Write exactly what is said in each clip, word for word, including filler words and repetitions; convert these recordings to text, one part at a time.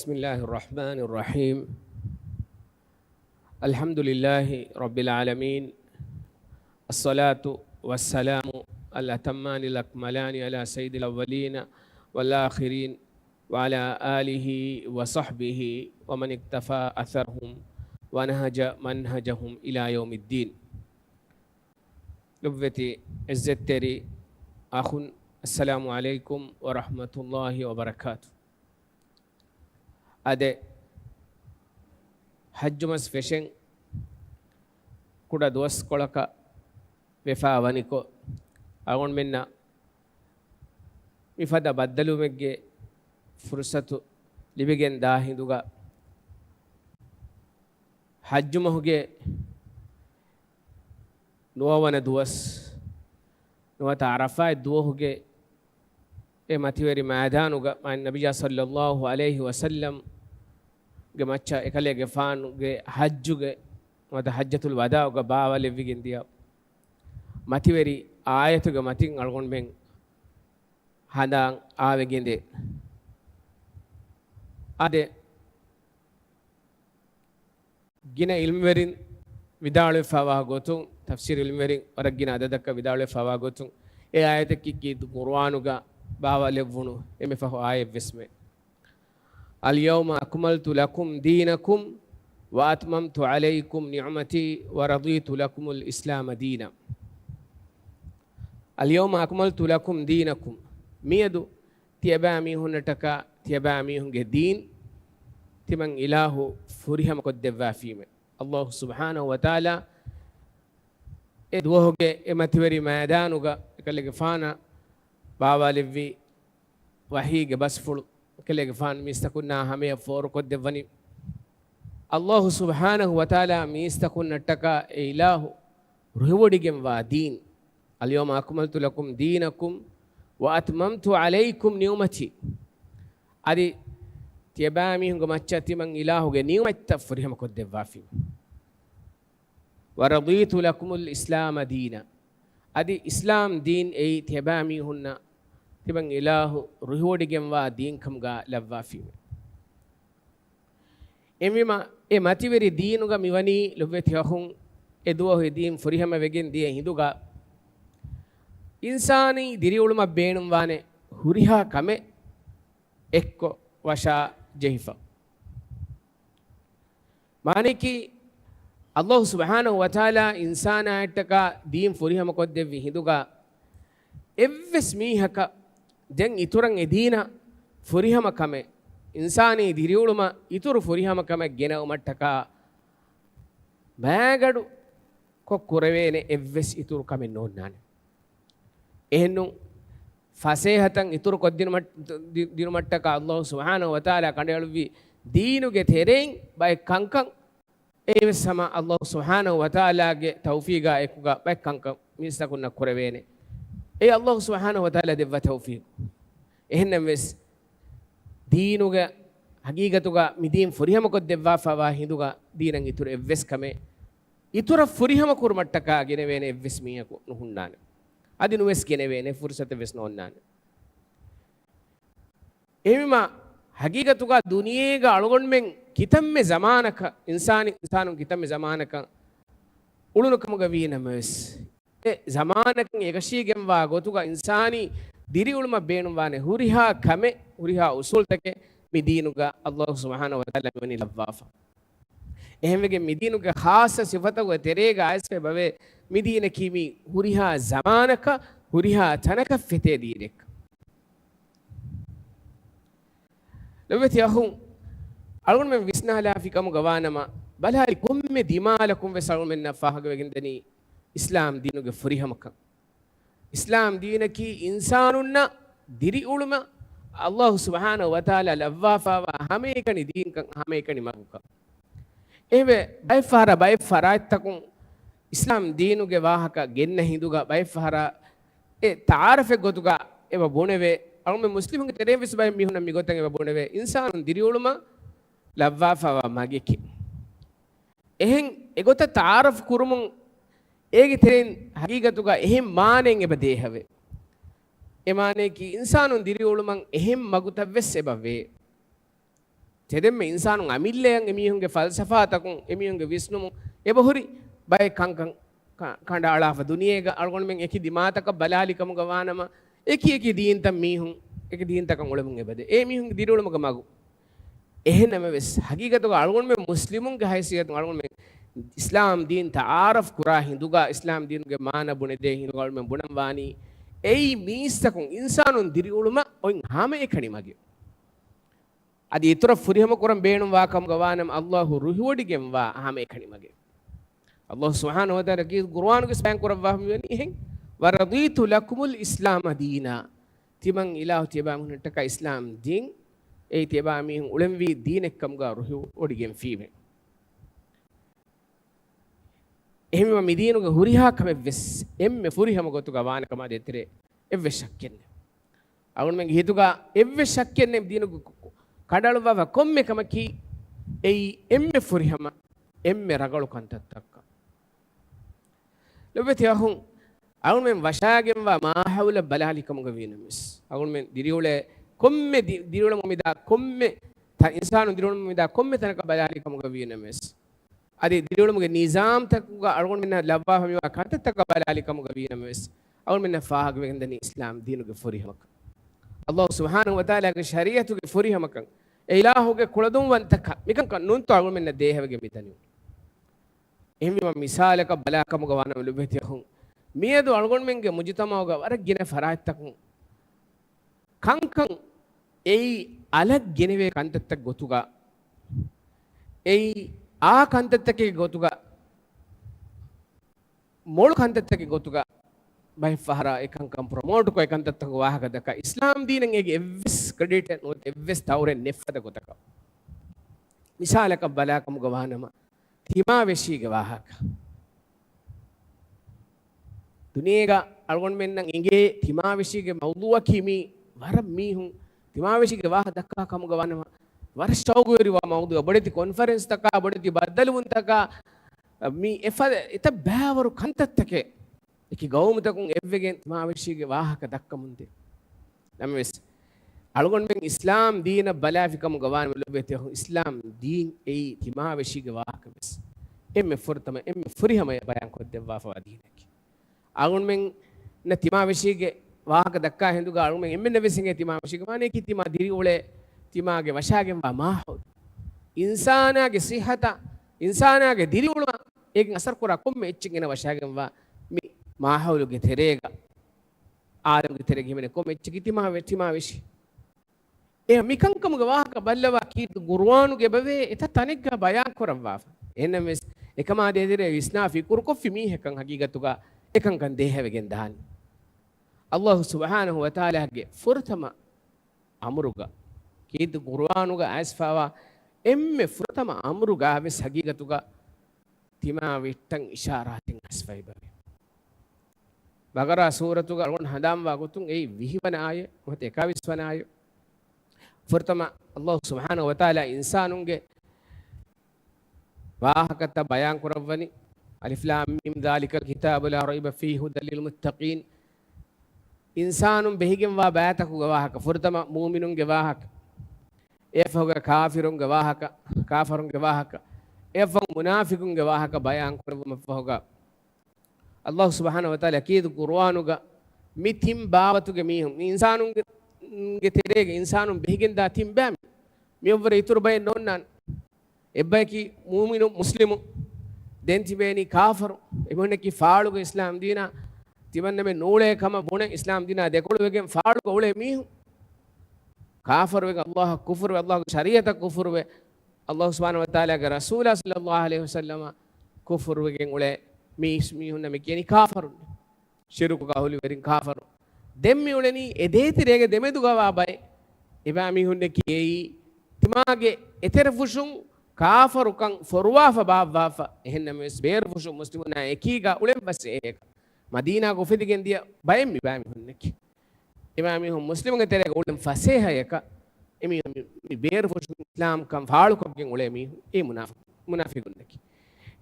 بسم الله الرحمن الرحيم. الحمد لله رب العالمين. الصلاة والسلام الأتمان الأكملان على سيد الأولين والآخرين وعلى آله وصحبه ومن اقتفى أثرهم ونهج منهجهم إلى يوم الدين. ލޮބުވެތި ޢިއްޒަތްތެރި އަޚުން، އައްސަލާމު ޢަލައިކުމް ވަރަޙްމަތުﷲި ވަބަރަކާތު. އާދެ، ޙައްޖު މަސް ފެށެން ކުޑަ ދުވަސްކޮޅަކަށް ވެފާ ވަނިކޮށް، އަޅުގަނޑުމެންނަށް މިފަދަ ބައްދަލުވުމެއްގެ ފުރުޞަތު ލިބިގެން ދާ ހިނދުގަ، ޙައްޖު މަހުގެ ނުވަވަނަ ދުވަސް ނުވަތަ ޢަރަފާތް ދުވަހުގެ އެ މަތިވެރި މައިދާނުގަ މާތް ނަބިއްޔާ ޞައްލައްލާހު ޢަލައިހި ވަސައްލަމްގެ މައްޗަށް އެކަލޭގެފާނުގެ ޙައްޖުގެ ނުވަތަ ޙައްޖަތުލް ވަދާޢުގަ ބާވަލެއްވިގެން ދިޔަ މަތިވެރި އާޔަތުގެ މަތިން އަޅުގަނޑުމެން ހަނދާން އާވެގެންދޭ. އާދެ، ގިނަ ޢިލްމުވެރިން ވިދާޅުވެފައިވާ ގޮތުން، ތަފްސީރު ޢިލްމުވެރިން ވަރަށް ގިނަ އަދަދަކަށް ވިދާޅުވެފައިވާ ގޮތުން، އެ އާޔަތަކީ ކީރިތި ޤުރުއާނުގަ ބާވަލެއްވުނު އެންމެ ފަހު އާޔަތްވެސްމެ. اليوم أكملت لكم دينكم وأتممت عليكم نعمتي ورضيت لكم الإسلام دينا. اليوم أكملت لكم دينكم. މިއަދު ތިޔަބައިމީހުންނަށްޓަކާ ތިޔަބައިމީހުންގެ ދީން ތިމަން އިލާހު ފުރިހަމަކޮށްދެއްވާފީމެ. ﷲ ސުބްޙާނަހު ވަތަޢާލާ އެ ދުވަހުގެ އެ މަތިވެރި މައިދާނުގަ އެކަލޭގެފާނަށް ބާވާލެއްވި ވަޙީގެ ބަސްފުޅު، އެކަލޭގެފާނު މީސްތަކުންނާ ހަމަޔަށް ފޯރުކޮށްދެއްވަނީ، ﷲ ސުބްޙާނަހު ވަތަޢާލާ މީސްތަކުންނަށްޓަކާ އެ އިލާހު ރުހިވޮޑިގެންވާ ދީން، اليوم أكملت لكم دينكم وأتممت عليكم نعمتي. އަދި ތިޔަބައިމީހުންގެ މައްޗަށް ތިމަން އިލާހުގެ ނިޢުމަތްތައް ފުރިހަމަކޮށްދެއްވާފި. ورضيت لكم الإسلام دينا. އަދި އިސްލާމް ދީން އެއީ ތިޔަބައިމީހުންނަށް ތިމަން އިލާހު ރުހިވޮޑިގެންވާ ދީންކަމުގަ ލައްވާފީމެ. އެހެންވީމަ، އެ މަތިވެރި ދީނުގަ މިވަނީ ލޮބުވެތި އަޚުން، އެ ދުވަހު އެ ދީން ފުރިހަމަވެގެން ދިޔަ ހިނދުގަ، އިންސާނީ ދިރިއުޅުމަށް ބޭނުންވާނެ ހުރިހާ ކަމެއް އެއްކޮށް ވަށާ ޖެހިފަ. މާނައަކީ، ﷲ ސުބްޙާނަހު ވަތަޢާލާ އިންސާނާއަށްޓަކާ ދީން ފުރިހަމަކޮށްދެއްވި ހިނދުގަ، އެއްވެސް މީހަކަށް ދެން އިތުރަށް އެ ދީނަށް ފުރިހަމަ ކަމެއް، އިންސާނީ ދިރިއުޅުމަށް އިތުރު ފުރިހަމަ ކަމެއް ގެނައުމަށްޓަކާ ބައިގަޑު ކޮށް ކުރެވޭނެ އެއްވެސް އިތުރު ކަމެއް ނޯންނާނެ. އެހެންނު، ފަސޭހަތައް އިތުރު ކޮށްދިނުމަށް-، ދި-، ދިނުމަށްޓަކާ ﷲ ސުބްޙާނަހު ވަތަޢާލާ ކަނޑައެޅުއްވި ދީނުގެ ތެރެއިން ބައެއް ކަންކަން، އެއީވެސް ހަމަ ﷲ ސުބްޙާނަހު ވަތަޢާލާގެ ތައުފީގާ އެކުގަ ބައެއް ކަންކަން މީސްތަކުންނަށް ކުރެވޭނެ. އެއީ ﷲ ސުބްޙާނަހު ވަތަޢާލާ ދެއްވާ ތައުފީގު. އެހެންނަމަވެސް، ދީނުގެ ހަގީގަތުގަ މި ދީން ފުރިހަމަކޮށްދެއްވާފައިވާ ހިނދުގަ ދީނަށް އިތުރު އެއްވެސް ކަމެއް އިތުރަށް ފުރިހަމަ ކުރުމަށްޓަކާ ގެނެވޭނެ އެއްވެސް މީހަކު ނުހުންނާނެ. އަދި ނުވެސް ގެނެވޭނެ، ފުރުޞަތެއް ވެސް ނޯންނާނެ. އެހެންވީމަ، ހަގީގަތުގަ ދުނިޔޭގަ އަޅުގަނޑުމެން ކިތަންމެ ޒަމާނަކަށް، އިންސާނި-، އިންސާނުން ކިތަންމެ ޒަމާނަކަށް އުޅުނު ކަމުގަ ވީ ނަމަވެސް، އެ ޒަމާނަކަށް އެކަށީގެންވާ ގޮތުގަ އިންސާނީ ދިރިއުޅުމަށް ބޭނުންވާނެ ހުރިހާ ކަމެއް، ހުރިހާ އުސޫލްތަކެއް މި ދީނުގަ ﷲ ސުބްޙާނަހު ވަތަޢާލާ މިވަނީ ލައްވާފަ. އެހެންވެގެން މި ދީނުގެ ޚާއްޞަ ސިފަތަކުގެ ތެރޭގަ އައިސްފައި ބަވޭ، މި ދީނަކީ މި ހުރިހާ ޒަމާނަކަށް، ހުރިހާ ތަނަކަށް ފެތޭ ދީނެއް. ލޮބުވެތި އަޚުން، އަޅުގަނޑުމެން ވިސްނާލާފި ކަމުގަ ވާނަމަ، ބަލާލި ކޮންމެ ދިމާލަކުން ވެސް އަޅުގަނޑުމެންނަށް ފާހަގަވެގެންދަނީ އިސްލާމް ދީނުގެ ފުރިހަމަކަން. އިސްލާމް ދީނަކީ އިންސާނުންނަށް ދިރިއުޅުމަށް ﷲ ސުބްޙާނަހު ވަތަޢާލާ ލައްވާފައިވާ ހަމައެކަނި ދީންކަން، ހަމައެކަނި މަގުކަން. އެހެންވެ، ބައެއްފަހަރަށް ބައެއް ފަރާތްތަކުން އިސްލާމް ދީނުގެ ވާހަކަ ގެންނަ ހިނދުގަ ބައެއްފަހަރަށް އެ ތަޢާރަފެއް ގޮތުގަ އެބަ ބުނެވޭ، އަޅުގަނޑުމެން މުސްލިމުންގެ ތެރެއިން ވެސް ބައެއް މީހުންނަށް މިގޮތަށް އެބަ ބުނެވޭ، އިންސާނުން ދިރިއުޅުމަށް ލައްވާފައިވާ މަގެކޭ. އެހެން އެގޮތަށް ތަޢާރަފް ކުރުމުން އޭގެ ތެރެއިން ހަގީގަތުގަ އެހެން މާނައެއް އެބަ ދޭހަވޭ. އެ މާނައަކީ އިންސާނުން ދިރިއުޅުމަށް އެހެން މަގުތައް ވެސް އެބަ ވޭ. ތެދެއްމެ އިންސާނުން އަމިއްލަޔަށް އެމީހުންގެ ފަލްސަފާތަކުން، އެމީހުންގެ ވިސްނުމުން އެބަހުރި ބައެއް ކަންކަން ކަ-، ކަނޑައަޅާފަ. ދުނިޔޭގަ އަޅުގަނޑުމެން އެކި ދިމާތަކަށް ބަލާލި ކަމުގަ ވާނަމަ، އެކި އެކި ދީންތައް މީހުން އެކި ދީންތަކަށް އުޅެމުން އެބަދޭ. އެ މީހުންގެ ދިރިއުޅުމުގެ މަގު. އެހެންނަމަވެސް، ހަގީގަތުގަ އަޅުގަނޑުމެން މުސްލިމުންގެ ހައިސިއްޔަތުން އަޅުގަނޑުމެން އިސްލާމް ދީން ތަޢާރަފް ކުރާ ހިނދުގަ، އިސްލާމް ދީނުގެ މާނަ ބުނެދޭ ހިނދުގަ އަޅުގަނޑުމެން ބުނަން ވާނީ، އެއީ މީސްތަކުން އިންސާނުން ދިރިއުޅުމަށް އޮތް ހަމައެކަނި މަގެއް. އަދި އިތުރަށް ފުރިހަމަ ކުރަން ބޭނުންވާ ކަމުގަ ވާނަމަ، ﷲ ރުހިވޮޑިގެންވާ ހަމައެކަނި މަގެއް. ﷲ ސުބްޙާނަހޫ ވަތަޢާލާ ކީ ޤުރުއާނުގެ ބަޔާން ކުރައްވާފަ މިވަނީ އެހެން، "ورضيت لكم الإسلام دينا." ތިމަން އިލާހު ތިޔަބާމީހުންނަށްޓަކާ އިސްލާމް ދީން، އެއީ ތިޔަބާމީހުން އުޅެންވީ ދީނެއްކަމުގަ ރުހިވޮޑިގެންފީމެ. އެހެންވީމަ މިދީނުގެ ހުރިހާ ކަމެއްވެސް އެންމެ ފުރިހަމަ ގޮތުގަ ވާނެ ކަމާ ދޭތެރޭ އެއްވެސް ޝައްކެއް ނެތް. އަޅުގަނޑުމެންގެ ހިތުގަ އެއްވެސް ޝައްކެއް ނެތް، ދީނުގެ ކަނޑައަޅުއްވާފަ ކޮންމެ ކަމަކީ އެއީ އެންމެ ފުރިހަމަ، އެންމެ ރަގަޅު ކަންތައްތަކަށް. ލޮބުވެތި އަޚުން، އަޅުމެން ވަށާގެންވާ މާހައުލަށް ބަލާލި ކަމުގަ ވީނަމަވެސް، އަޅުމެން ދިރިއުޅޭ ކޮންމެ ދި-، ދިރިއުޅުމުގެ މިދާ ކޮންމެ ތަ-، އިންސާނު ދިރިއުޅުމުގެ މިދާ ކޮންމެ ތަނަކަށް ބަލާލި ކަމުގަ ވީނަމަވެސް، އަދި ދިރިއުޅުމުގެ ނިޒާމްތަކުގަ އަޅުގަނޑުމެންނަށް ލައްވާފަ މިވާ ކަންތައްތަކަށް ބަލާލި ކަމުގަ ވީނަމަވެސް، އަޅުމެންނަށް ފާހަގަވެގެންދަނީ އިސްލާމް ދީނުގެ ފުރިހަމަކަން. ﷲ ސުބްޙާނަހޫ ވަތަޢާލާގެ ޝަރީޢަތުގެ ފުރިހަމަކަން، އެ އިލާހުގެ ކުޅަދުންވަންތަކަން، މިކަންކަން ނޫންތޯ އަޅުގަނޑުމެންނަށް ދޭހަވެގެން މިދަނީ. އެހެންވީމަ މިސާލަކަށް ބަލާ ކަމުގަ ވާނަމަ ލޮބުވެތި އަޚުން، މިއަދު އަޅުގަނޑުމެންގެ މުޖުތަމަޢުގަ ވަރަށް ގިނަ ފަރާތްތަކުން ކަންކަން އެއީ އަލަށް ގެނެވޭ ކަންތައްތައް ގޮތުގަ، އެއީ އާ ކަންތައްތަކެއް ގޮތުގަ، މޮޅު ކަންތައްތަކެއް ގޮތުގަ ބައެއް ފަހަރަށް އެކަންކަން ޕްރޮމޯޓްކޮށް އެކަންތައްތަކުގެ ވާހަކަ ދައްކާ، އިސްލާމް ދީނަށް އޭގެ އެއްވެސް ކްރެޑިޓެއް ނުވަތަ އެއްވެސް ތައުރެއް ނެތްފަދަ ގޮތަކަށް. މިސާލަކަށް ބަލާ ކަމުގަ ވާނަމަ، ތިމާވެށީގެ ވާހަކަ. ދުނިޔޭގަ އަޅުގަނޑުމެންނަށް އެނގޭ ތިމާވެށީގެ މައުޟޫޢަކީ މީ ވަރަށް މީހުން ތިމާވެށީގެ ވާހަކަ ދައްކާ ކަމުގަ ވާނަމަ، ވަރަށް ޝައުގުވެރިވާ މައުޟޫޢަ. ބޮޑެތި ކޮންފަރެންސްތަކާ، ބޮޑެތި ބައްދަލުވުންތަކާ، މި އެފަދަ އެތައް ބައިވަރު ކަންތައްތަކެއް އެކި ގައުމުތަކުން އެއްވެގެން ތިމާވެށީގެ ވާހަކަ ދައްކަމުންދޭ. ނަމަވެސް، އަޅުގަނޑުމެން އިސްލާމް ދީނަށް ބަލާފިކަމުގަ ވާނަމަ ލޮބުވެތި އަޚުން، އިސްލާމް ދީން އެއީ ތިމާވެށީގެ ވާހަކަވެސް އެންމެ ފުރަތަމަ، އެންމެ ފުރިހަމަޔަށް ބަޔާންކޮށްދެއްވާފަވާ ދީނެކޭ. އަޅުގަނޑުމެންނަށް ތިމާވެށީގެ ވާހަކަ ދައްކާ ހިނދުގަ އަޅުގަނޑުމެން އެންމެންނަށްވެސް އެނގޭ ތިމާވެށީގެ މާނަޔަކީ ތިމާ ދިރިއުޅޭ، ތިމާގެ ވަށާގެންވާ މާހައުލު. އިންސާނާގެ ސިއްހަތަށް، އިންސާނާގެ ދިރިއުޅުމަށް އޭގެން އަސަރުކުރާ ކޮންމެ އެއްޗެއް އޭނަ ވަށާގެންވާ މި މާހައުލުގެ ތެރޭގަ، އާލަމުގެ ތެރޭގަ ހިމެނޭ ކޮންމެ އެއްޗަކީ ތިމާވެ-، ތިމާވެށި. އެ މިކަންކަމުގެ ވާހަކަ ބައްލަވާ ކީރިތި ޤުރުއާނުގެ އެބަވޭ އެތައް ތަނެއްގަ ބަޔާން ކުރައްވާފަ. އެހެންނަމަވެސް، އެކަމާ ދޭތެރޭ ވިސްނާ ފިކުރުކޮށްފި މީހަކަށް ހަގީގަތުގަ އެކަންކަން ދޭހަވެގެން ދާނީ. ﷲ ސުބްޙާނަހޫ ވަތަޢާލާގެ ފުރަތަމަ އަމުރުގަ، ކީރިތި ޤުރުއާނުގަ އައިސްފަވާ އެންމެ ފުރަތަމަ އަމުރުގަވެސް ހަގީގަތުގަ ތިމާ ވެއްޓަން އިޝާރާތެއް އައިސްފައިބަވޭ. ބަޤަރާ ސޫރަތުގަ އަޅުގަނޑު ހަނދާންވާ ގޮތުން އެއީ ވިހި ވަނަ އާޔަތް ނުވަތަ އެކާވީސް ވަނަ އާޔަތް. ފުރަތަމަ ﷲ ސުބްޙާނަހޫ ވަތަޢާލާ އިންސާނުންގެ ވާހަކަތައް ބަޔާން ކުރައްވަނީ، الم ذلك الكتاب لا ريب فيه هدى للمتقين. އިންސާނުން ބެހިގެންވާ ބައިތަކުގެ ވާހަކަ، ފުރަތަމަ މޫމިނުންގެ ވާހަކަ، އެއަށްފަހުގަ ކާފިރުންގެ ވާހަކަ، ކާފަރުންގެ ވާހަކަ، އެއަށްފަހު މުނާފިޤުންގެ ވާހަކަ ބަޔާން ކުރެއްވުމަށްފަހުގަ، ﷲ ސުބްޙާނަހޫ ވަތަޢާލާ ކީރިތި ޤުރުއާނުގަ މި ތިން ބާވަތުގެ މީހުން، މި އިންސާނުންގެ، ގެ ތެރޭގަ އިންސާނުން ބެހިގެންދާ ތިން ބައި މީހުން، މިއަށްވުރެ އިތުރު ބައެއް ނޯންނާނެ. އެއްބަޔަކީ މޫމިނު މުސްލިމު، ދެން ތިބޭނީ ކާފަރު، އެމީހުންނަކީ ފާޅުގަ އިސްލާމް ދީނާ ތިމަންނަމެ ނޫޅޭ ކަމަށް ބުނެ، އިސްލާމް ދީނާ ދެކޮޅުވެގެން ފާޅުގަ އުޅޭ މީހުން. ކާފަރުވެގެން ﷲ އަށް ކުފުރުވެ، ﷲ ގެ ޝަރީޢަތަށް ކުފުރުވެ، ﷲ ސުބްޙާނަހޫ ވަތަޢާލާގެ ރަސޫލާ ޞައްލައްލާހު ޢަލައިހި ވަސައްލަމަށް ކުފުރުވެގެން އުޅޭ މީސް މީހުންނަށް މި ކިޔަނީ ކާފަރުން. ޝިރުކުގަ ހުލިވެރިން ކާފަރު. ދެން މި އުޅެނީ އެ ދޭތެރޭގެ ދެމެދުގަވާ ބައެއް. އެބައިމީހުންނަކީ އެއީ ތިމާގެ އެތެރެފުށުން ކާފަރުކަން ފޮރުވާފަ ބާއްވާފަ. އެހެންނަމަވެސް ބޭރުފުށުން މުސްލިމުންނާ އެކީގަ އުޅެން ވަސޭހަޔަކަށް. މަދީނާގަ އުފެދިގެން ދިޔަ ބައެއް މި ބައިމީހުންނަކީ. އެބައިމީހުން މުސްލިމުންގެ ތެރޭގަ އުޅެން ފަސޭހަޔަކަށް އެމީހުން މި، މި ބޭރުފުށުން އިސްލާމްކަން ފާޅުކޮށްގެން އުޅޭ މީހުން އެ މުނާފި-، މުނާފިގުންނަކީ.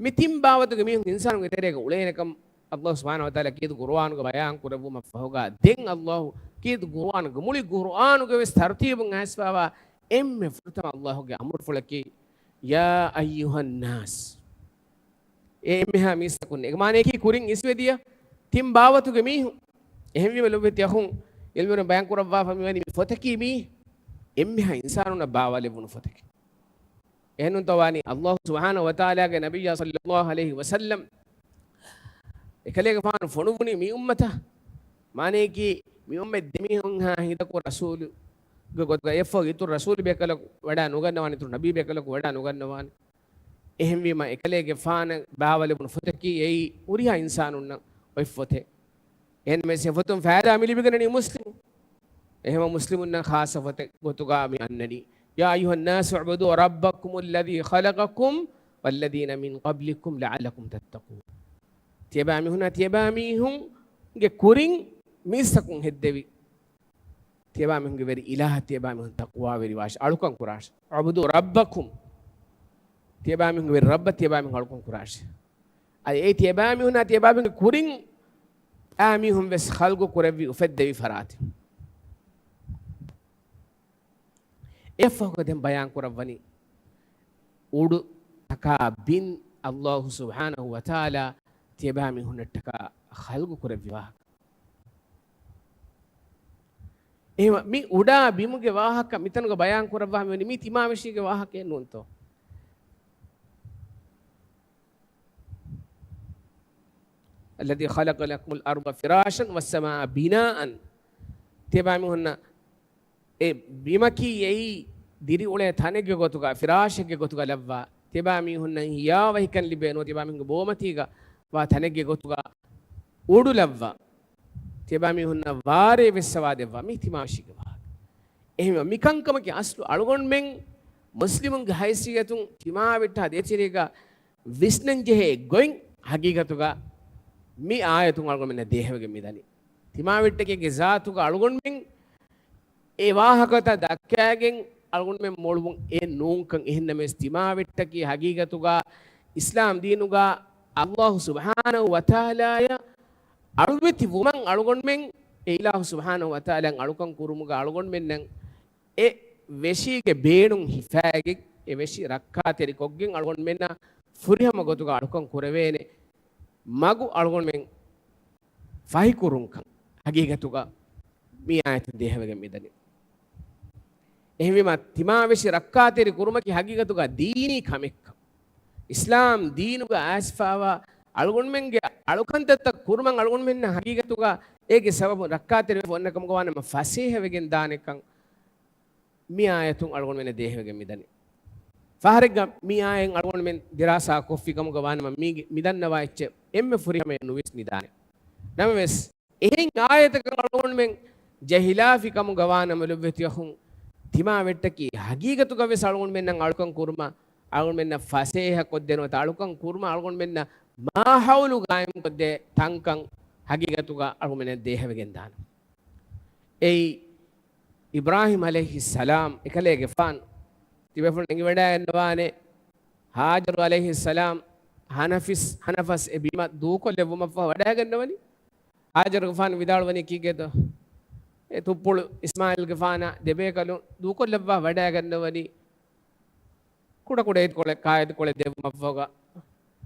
މި ތިން ބާވަތުގެ މީހުން އިންސާނުންގެ ތެރޭގަ އުޅޭނެކަން ﷲ ސުބްޙާނަހޫ ވަތަޢާލާ ކީރިތި ޤުރުއާނުގަ ބަޔާން ކުރެއްވުމަށްފަހުގަ، ދެން ﷲ ކީރިތި ޤުރުއާނުގެ މުޅި ޤުރުއާނުގެ ވެސް ތަރުތީބުން އައިސްފަވާ އެންމެ ފުރަތަމަ ﷲ ގެ އަމުރުފުޅަކީ، يا أيها الناس. އޭ އެންމެހާ މީސްތަކުން. އޭގެ މާނަޔަކީ ކުރިން އިސްވެދިޔަ ތިން ބާވަތުގެ މީހުން. އެހެންވީމަ ލޮބުވެތި އަޚުން، ޢިލްމުވެރިން ބަޔާން ކުރައްވާފަ މިވަނީ މި ފޮތަކީ މީ އެންމެހާ އިންސާނުންނަށް ބާވާލެއްވުނު ފޮތެކޭ. އެހެންނޫންތޯ ވާނީ ﷲ ސުބްޙާނަހޫ ވަތަޢާލާގެ ނަބިއްޔާ ޞައްލައްލާހު ޢަލައިހި ވަސައްލަމް އެކަލޭގެފާނު ފޮނުއްވުނީ މި އުއްމަތަށް. މާނަޔަކީ މި އުއްމަތް ދެމީހުންހާ ހިނދަކު ރަސޫލުގެ ގޮތުގަ އެއަށްފަހު އިތުރު ރަސޫލު ބޭކަލަކު ވަޑާ ނުގަންނަވާނެ، އިތުރު ނަބީ ބޭކަލަކު ވަޑާ ނުގަންނަވާނެ. އެހެންވީމަ އެކަލޭގެފާނަށް ބާވާލެވުނު ފޮތަކީ އެއީ ހުރިހާ އިންސާނުންނަށް އޮތް ފޮތެއް. އެހެންނަމަވެސް އެ ފޮތުން ފައިދާ މި ލިބިގަންނަނީ މުސްލިމު. އެހެންވީމަ މުސްލިމުންނަށް ޚާއްޞަ ފޮތެއް ގޮތުގަ މި އަންނަނީ. يا أيها الناس اعبدوا ربكم الذي خلقكم والذين من قبلكم لعلكم تتقون. ތިޔަބައިމީހުންނާ ތިޔަބައިމީހުންގެ ކުރިން މީސްތަކުން ހެއްދެވި ތިޔަބައިމީހުންގެ ވެރި އިލާހަށް ތިޔަބައިމީހުން ތަޤްވާވެރިވާށި، އަޅުކަން ކުރާށި. اعبدوا ربكم. ތިޔަބައިމީހުންގެ ވެރި ރައްބަށް ތިޔަބައިމީހުން އަޅުކަން ކުރާށި. އަދި އެ ތިޔަބައިމީހުންނާ ތިޔަބައިމީހުންގެ ކުރިން އާ މީހުން ވެސް ޚަލްޤު ކުރެއްވި އުފެއްދެވި ފަރާތެއް. އެއަށްފަހުގަ ދެން ބަޔާން ކުރައްވަނީ އުޑު ތަކާ ބިން ﷲ ސުބްޙާނަހޫ ވަތަޢާލާ ތިޔަބައިމީހުންނަށްޓަކާ ޚަލްޤު ކުރެއްވި ވާހަކަ. އެހެންވީމަ މި އުޑާ ބިމުގެ ވާހަކަ މިތަނުގަ ބަޔާން ކުރައްވާ މިވަނީ މީ ތިމާވެށީގެ ވާހަކައެއް ނޫންތޯ؟ الذي خلق لكم الأرض فراشا والسماء بناء. ތިޔަބައިމީހުންނަށް އެ ބިމަކީ އެއީ ދިރިއުޅޭ ތަނެއްގެ ގޮތުގަ، ފިރާޝެއްގެ ގޮތުގަ ލައްވާ، ތިޔަބައިމީހުންނަށް ހިޔާވަހިކަން ލިބޭ ނުވަތަ ތިޔަބައިމީހުންގެ ބޯމަތީގަ ވާ ތަނެއްގެ ގޮތުގަ އުޑު ލައްވާ، ތިޔަބައިމީހުންނަށް ވާރޭ ވެއްސަވާ ދެއްވާ، މީ ތިމާވެށީގެ ވާހަކަ. އެހެންވީމަ މިކަންކަމަކީ އަސްލު އަޅުގަނޑުމެން މުސްލިމުންގެ ހައިސިއްޔަތުން ތިމާވެއްޓާ ދޭތެރޭގަ ވިސްނަންޖެހޭ ގޮތް ހަގީގަތުގަ މި އާޔަތުން އަޅުގަނޑުމެންނަށް ދޭހަވެގެން މިދަނީ. ތިމާވެއްޓަކީގެ ޒާތުގަ އަޅުގަނޑުމެން އެ ވާހަކަތައް ދައްކައިގެން އަޅުގަނޑުމެން މޮޅުވުން އެއް ނޫންކަން. އެހެންނަމަވެސް ތިމާވެއްޓަކީ ހަގީގަތުގަ އިސްލާމް ދީނުގަ ﷲ ސުބްޙާނަހޫ ވަތަޢާލާޔަށް އަޅުވެތި ވުމަށް އަޅުގަނޑުމެން އެ އިލާހު ސުބްޙާނަހޫ ވަތަޢާލާއަށް އަޅުކަން ކުރުމުގަ އަޅުގަނޑުމެންނަށް އެ ވެށީގެ ބޭނުން ހިފައިގެން، އެ ވެށި ރައްކާތެރިކޮށްގެން އަޅުގަނޑުމެންނަށް ފުރިހަމަ ގޮތުގަ އަޅުކަން ކުރެވޭނެ މަގު އަޅުގަނޑުމެން ފަހިކުރުންކަން ހަގީގަތުގަ މި އާޔަތުން ދޭހަވެގެން މިދަނީ. އެހެންވީމަ، ތިމާވެށި ރައްކާތެރި ކުރުމަކީ ހަގީގަތުގަ ދީނީ ކަމެއްކަން. އިސްލާމް ދީނުގަ އައިސްފައިވާ އަޅުގަނޑުމެންގެ އަޅުކަންތައްތައް ކުރުމަށް އަޅުގަނޑުމެންނަށް ހަގީގަތުގަ އޭގެ ސަބަބުން ރައްކާތެރިވެފަ އޮންނަ ކަމުގަ ވާނަމަ ފަސޭހަވެގެން ދާނެކަން މި އާޔަތުން އަޅުގަނޑުމެންނަށް ދޭހަވެގެން މިދަނީ. ފަހަރެއްގަ މި އާޔަތް އަޅުގަނޑުމެން ދިރާސާ ކޮށްފި ކަމުގަ ވާނަމަ މީގެ މިދަންނަވާ އެއްޗެއް އެންމެ ފުރިހަމަޔަށް ނުވިސްނިދާނެ. ނަމަވެސް، އެހެން އާޔަތަކަށް އަޅުގަނޑުމެން ޖެހިލާފި ކަމުގަ ވާނަމަ ލޮބުވެތި އަޚުން، ތިމާވެއްޓަކީ ހަގީގަތުގަ ވެސް އަޅުގަނޑުމެންނަށް އަޅުކަން ކުރުމަށް، އަޅުގަނޑުމެންނަށް ފަސޭހަ ކޮށްދޭނެ ނުވަތަ އަޅުކަން ކުރުމަށް އަޅުގަނޑުމެންނަށް މާހައުލު ގާއިމްކޮށްދޭ ތަންކަން ހަގީގަތުގަ އަޅުގަނޑުމެންނަށް ދޭހަވެގެން ދާނެ. އެއީ، އިބްރާހީމް ޢަލައިހިއްސަލާމް އެކަލޭގެފާން ތިބޭފުޅުން އެނގިވަޑައިގަންނަވާނެ، ހާޖަރު ޢަލައިހިއްސަލާމް ހަނަފިސް، ހަނަފަސް އެ ބިމަށް ދޫކޮށްލެއްވުމަށްފަހު ވަޑައިގަންނަވަނީ. ހާޖަރުގެފާނު ވިދާޅުވަނީ ކީކޭތޯ؟ އެ ތުއްޕުޅު އިސްމާޢީލްގެފާނާ ދެބޭކަލުން ދޫކޮށްލައްވާ ވަޑައިގަންނަވަނީ. ކުޑަކުޑަ އެތިކޮޅެއް ކާއެތިކޮޅެއް ދެއްވުމަށްފަހުގަ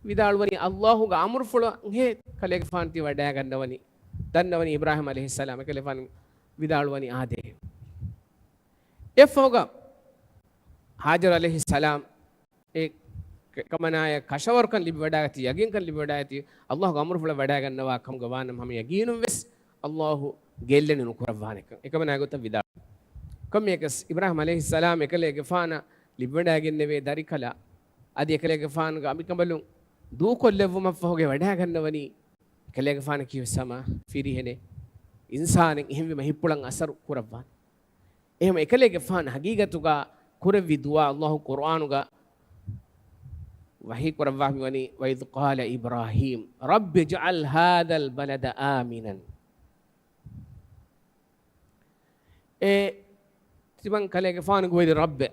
ވިދާޅުވަނީ، ﷲ ގެ އަމުރުފުޅަށް ހޭ ކަލޭގެފާނު ތި ވަޑައިގަންނަވަނީ. ދަންނަވަނީ އިބްރާހީމް ޢަލައިހިއްސަލާމް އެކަލޭގެފާނު ވިދާޅުވަނީ އާދޭ. އެއަށްފަހުގަ ހާޖަރު ޢަލައިހިއްސަލާމް އެ ކަމަނާޔަށް ކަށަވަރުކަން ލިބިވަޑައިގަތީ، ޔަގީންކަން ލިބިވަޑައިގަތީ، ﷲ ގެ އަމުރުފުޅަށް ވަޑައިގަންނަވާ ކަމުގަ ވާނަމަ ހަމަ ޔަގީނުން ވެސް ﷲ ގެއްލެނި ނުކުރައްވާނެކަން. އެކަމަނާ ގޮތަށް ވިދާޅު. ކޮންމެއަކަސް އިބްރާހީމް ޢަލައިހިއްސަލާމް އެކަލޭގެފާނަށް ލިބިވަޑައިގެންނެވޭ ދަރިކަލާ އަދި އެކަލޭގެފާނުގެ އަނބިކަނބަލުން ދޫކޮށްލެއްވުމަށްފަހުގަ ވަޑައިގަންނަވަނީ އެކަލޭގެފާނަކީ ވެސް ހަމަ ފިރިހެނެއް އިންސާނެއް. އެހެންވީމަ ހިތްޕުޅަށް އަސަރު ކުރައްވާނެ. އެހެންވެ އެކަލޭގެފާނު ހަގީގަތުގަ ކުރެއްވި ދުޢާ ﷲ ޤުރްއާނުގަ ވަޙީ ކުރައްވާ މިވަނީ، وَإِذْ قَالَ إِبْرَاهِيمُ رَبِّ اجْعَلْ هَٰذَا الْبَلَدَ آمِنًا. އެ ތިމަން ކަލޭގެފާނުގެ ވެރި ރައްބޭ،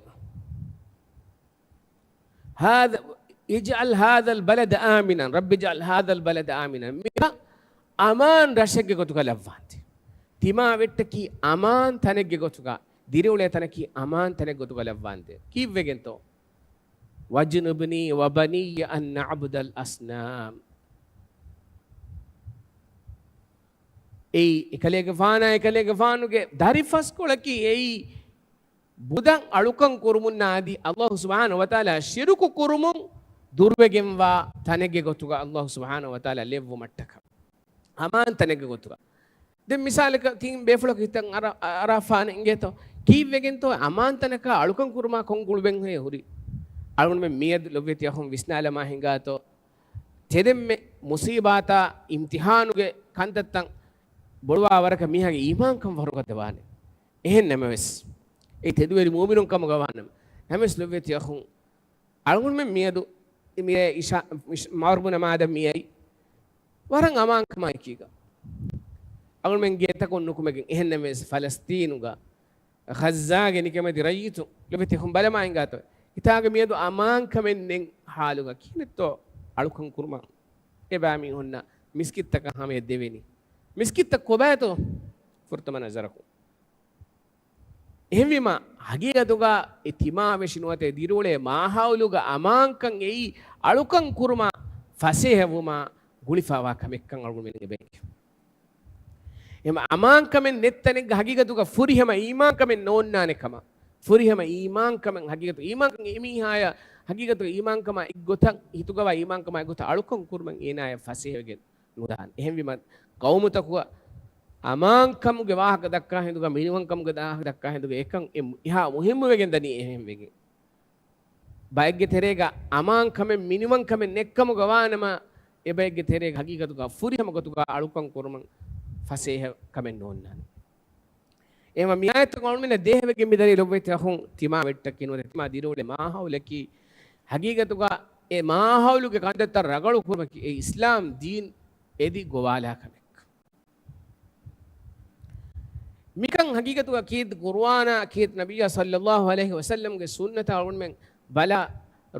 هَٰذَا، اجْعَلْ هَٰذَا الْبَلَدَ آمِنًا، رَبِّ اجْعَلْ هَٰذَا الْبَلَدَ آمِنًا. މި އަމާން ރަށެއްގެ ގޮތުގަ ލައްވާންތި. ތިމާ ވެއްޓަކީ އަމާން ތަނެއްގެ ގޮތުގަ، ދިރިއުޅޭ ތަނަކީ އަމާން ތަނެއް ގޮތުގަ ލައްވާނދޭ. ކީއްވެގެންތޯ؟ "واجنبني وبني أن نعبد الأصنام." އެއީ އެކަލޭގެފާނާ އެކަލޭގެފާނުގެ ދަރިފަސްކޮޅަކީ އެއީ ބުދަށް އަޅުކަން ކުރުމުންނާ އަދި އައްލާހު ސުބްޙާނަހު ވަތަޢާލާ ޝިރުކު ކުރުމުން ދުރުވެގެންވާ ތަނެއްގެ ގޮތުގަ އައްލާހު ސުބްޙާނަހު ވަތަޢާލާ ލެއްވުމަށްޓަކާ. އަމާން ތަނެއްގެ ގޮތުގަ. ދެން މިސާލަކަށް ތިން ބޭފުޅަކު ހިތަށް އަރާ، އަރާފާނެ އިނގޭތޯ؟ ކީއްވެގެންތޯ އަމާން ތަނަކާ އަޅުކަން ކުރުމާ ކޮން ގުޅުމެއްހޭ ހުރީ؟ އަޅުގަނޑުމެން މިއަދު ލޮބުވެތި އަޚުން ވިސްނާލަމާ ހިނގާތޯ؟ ތެދެއްމެ މުސީބާތާ އިމްތިޙާނުގެ ކަންތައްތައް ބޮޑުވާ ވަރަކަށް މީހާގެ އީމާންކަން ފަހުރުކޮށްދެވާނެ. އެހެން ނަމަވެސް، އެ ތެދުވެރި މުއުމިނުން ކަމުގަ ވާނަމަ، ނަމަވެސް ލޮބުވެތި އަޚުން، އަޅުގަނޑުމެން މިއަދު މިރޭ އިޝާ، މިޝް-، މަޣްރިބު ނަމާދަށް މިއައީ ވަރަށް އަމާންކަމާ އެކީގަ. އަޅުގަނޑުމެން ގޭތަކުން ނުކުމެގެން، އެހެންނަމަވެސް ފަލަސްތީނުގަ، ޣައްޒާގެ ނިކަމެތި ރައްޔިތުން ލޮބުވެތި އަޚުން ބަލަމާ އިނގާތޯ؟ ހިތާގަ މިއަދު އަމާންކަމެއް ނެތް ޙާލުގަ ކިހިނެއްތޯ އަޅުކަން ކުރުމަށް އެބައިމީހުންނަށް މިސްކިތްތަކަށް ހަމަޔަށް ދެވެނީ؟ މިސްކިތްތައް ކޮބާތޯ؟ ފުރަތަމަ ނަޒަރަކުން. އެހެންވީމަ، ހަގީގަތުގަ އެ ތިމާވެށި ނުވަތަ ދިރިއުޅޭ މާހައުލުގަ އަމާންކަން އެއީ އަޅުކަން ކުރުމާ ފަސޭހަވުމާ ގުޅިފައިވާ ކަމެއްކަން އަޅުގަނޑުމެން އެބައެކެވެ. އެހެން އަމާންކަމެއް ނެތް ތަނެއްގަ ހަގީގަތުގަ ފުރިހަމަ އީމާންކަމެއް ނޯންނާނެ ކަމަށް، ފުރިހަމަ އީމާންކަމެއް ހަގީގަތު އީމާންކަން އެމީހާޔަށް ހަގީގަތުގަ އީމާންކަމާ އެއްގޮތަށް ހިތުގަވާ އީމާންކަމާ އެއްގޮތަށް އަޅުކަން ކުރުމަށް އޭނާޔަށް ފަސޭހަވެގެން ނުދާނެ. އެހެންވީމަ، ޤައުމުތަކުގަ އަމާންކަމުގެ ވާހަކަ ދައްކާ ހިނދުގަ، މިނިވަންކަމުގެ ވާހަކަ ދައްކާ ހިނދުގަ އެކަން އެ މު-، އެހާ މުހިއްމުވެގެން ދަނީ އެހެންވެގެން. ބައެއްގެ ތެރޭގަ އަމާންކަމެއް މިނިވަންކަމެއް ނެއްކަމުގަ ވާނަމަ، އެބައެއްގެ ތެރޭގަ ހަގީގަތުގަ ފުރިހަމަ ގޮތުގަ އަޅުކަން ކުރުމަށް ފަސޭހަ ކަމެއް ނޯންނާނެ. އެހެންވީމަ މި އާޔަތުގަ އަޅުގަނޑުމެންނަށް ދޭހަވެގެން މިދަނީ ލޮބުވެތި އަޚުން، ތިމާ ވެއްޓަކީ ނުވަތަ ތިމާ ދިރިއުޅޭ މާހައުލަކީ ހަގީގަތުގަ އެ މާހައުލުގެ ކަންތައްތައް ރަގަޅު ކުރުމަކީ އެ އިސްލާމް ދީން އެދި ގޮވާލާ ކަމެއް. މިކަން ހަގީގަތުގަ ކީރިތި ޤުރުއާނާ، ކީރިތި ނަބިއްޔާ ޞައްލައްލާހު ޢަލައިހި ވަސައްލަމްގެ ސުންނަތާ އަޅުގަނޑުމެން ބަލާ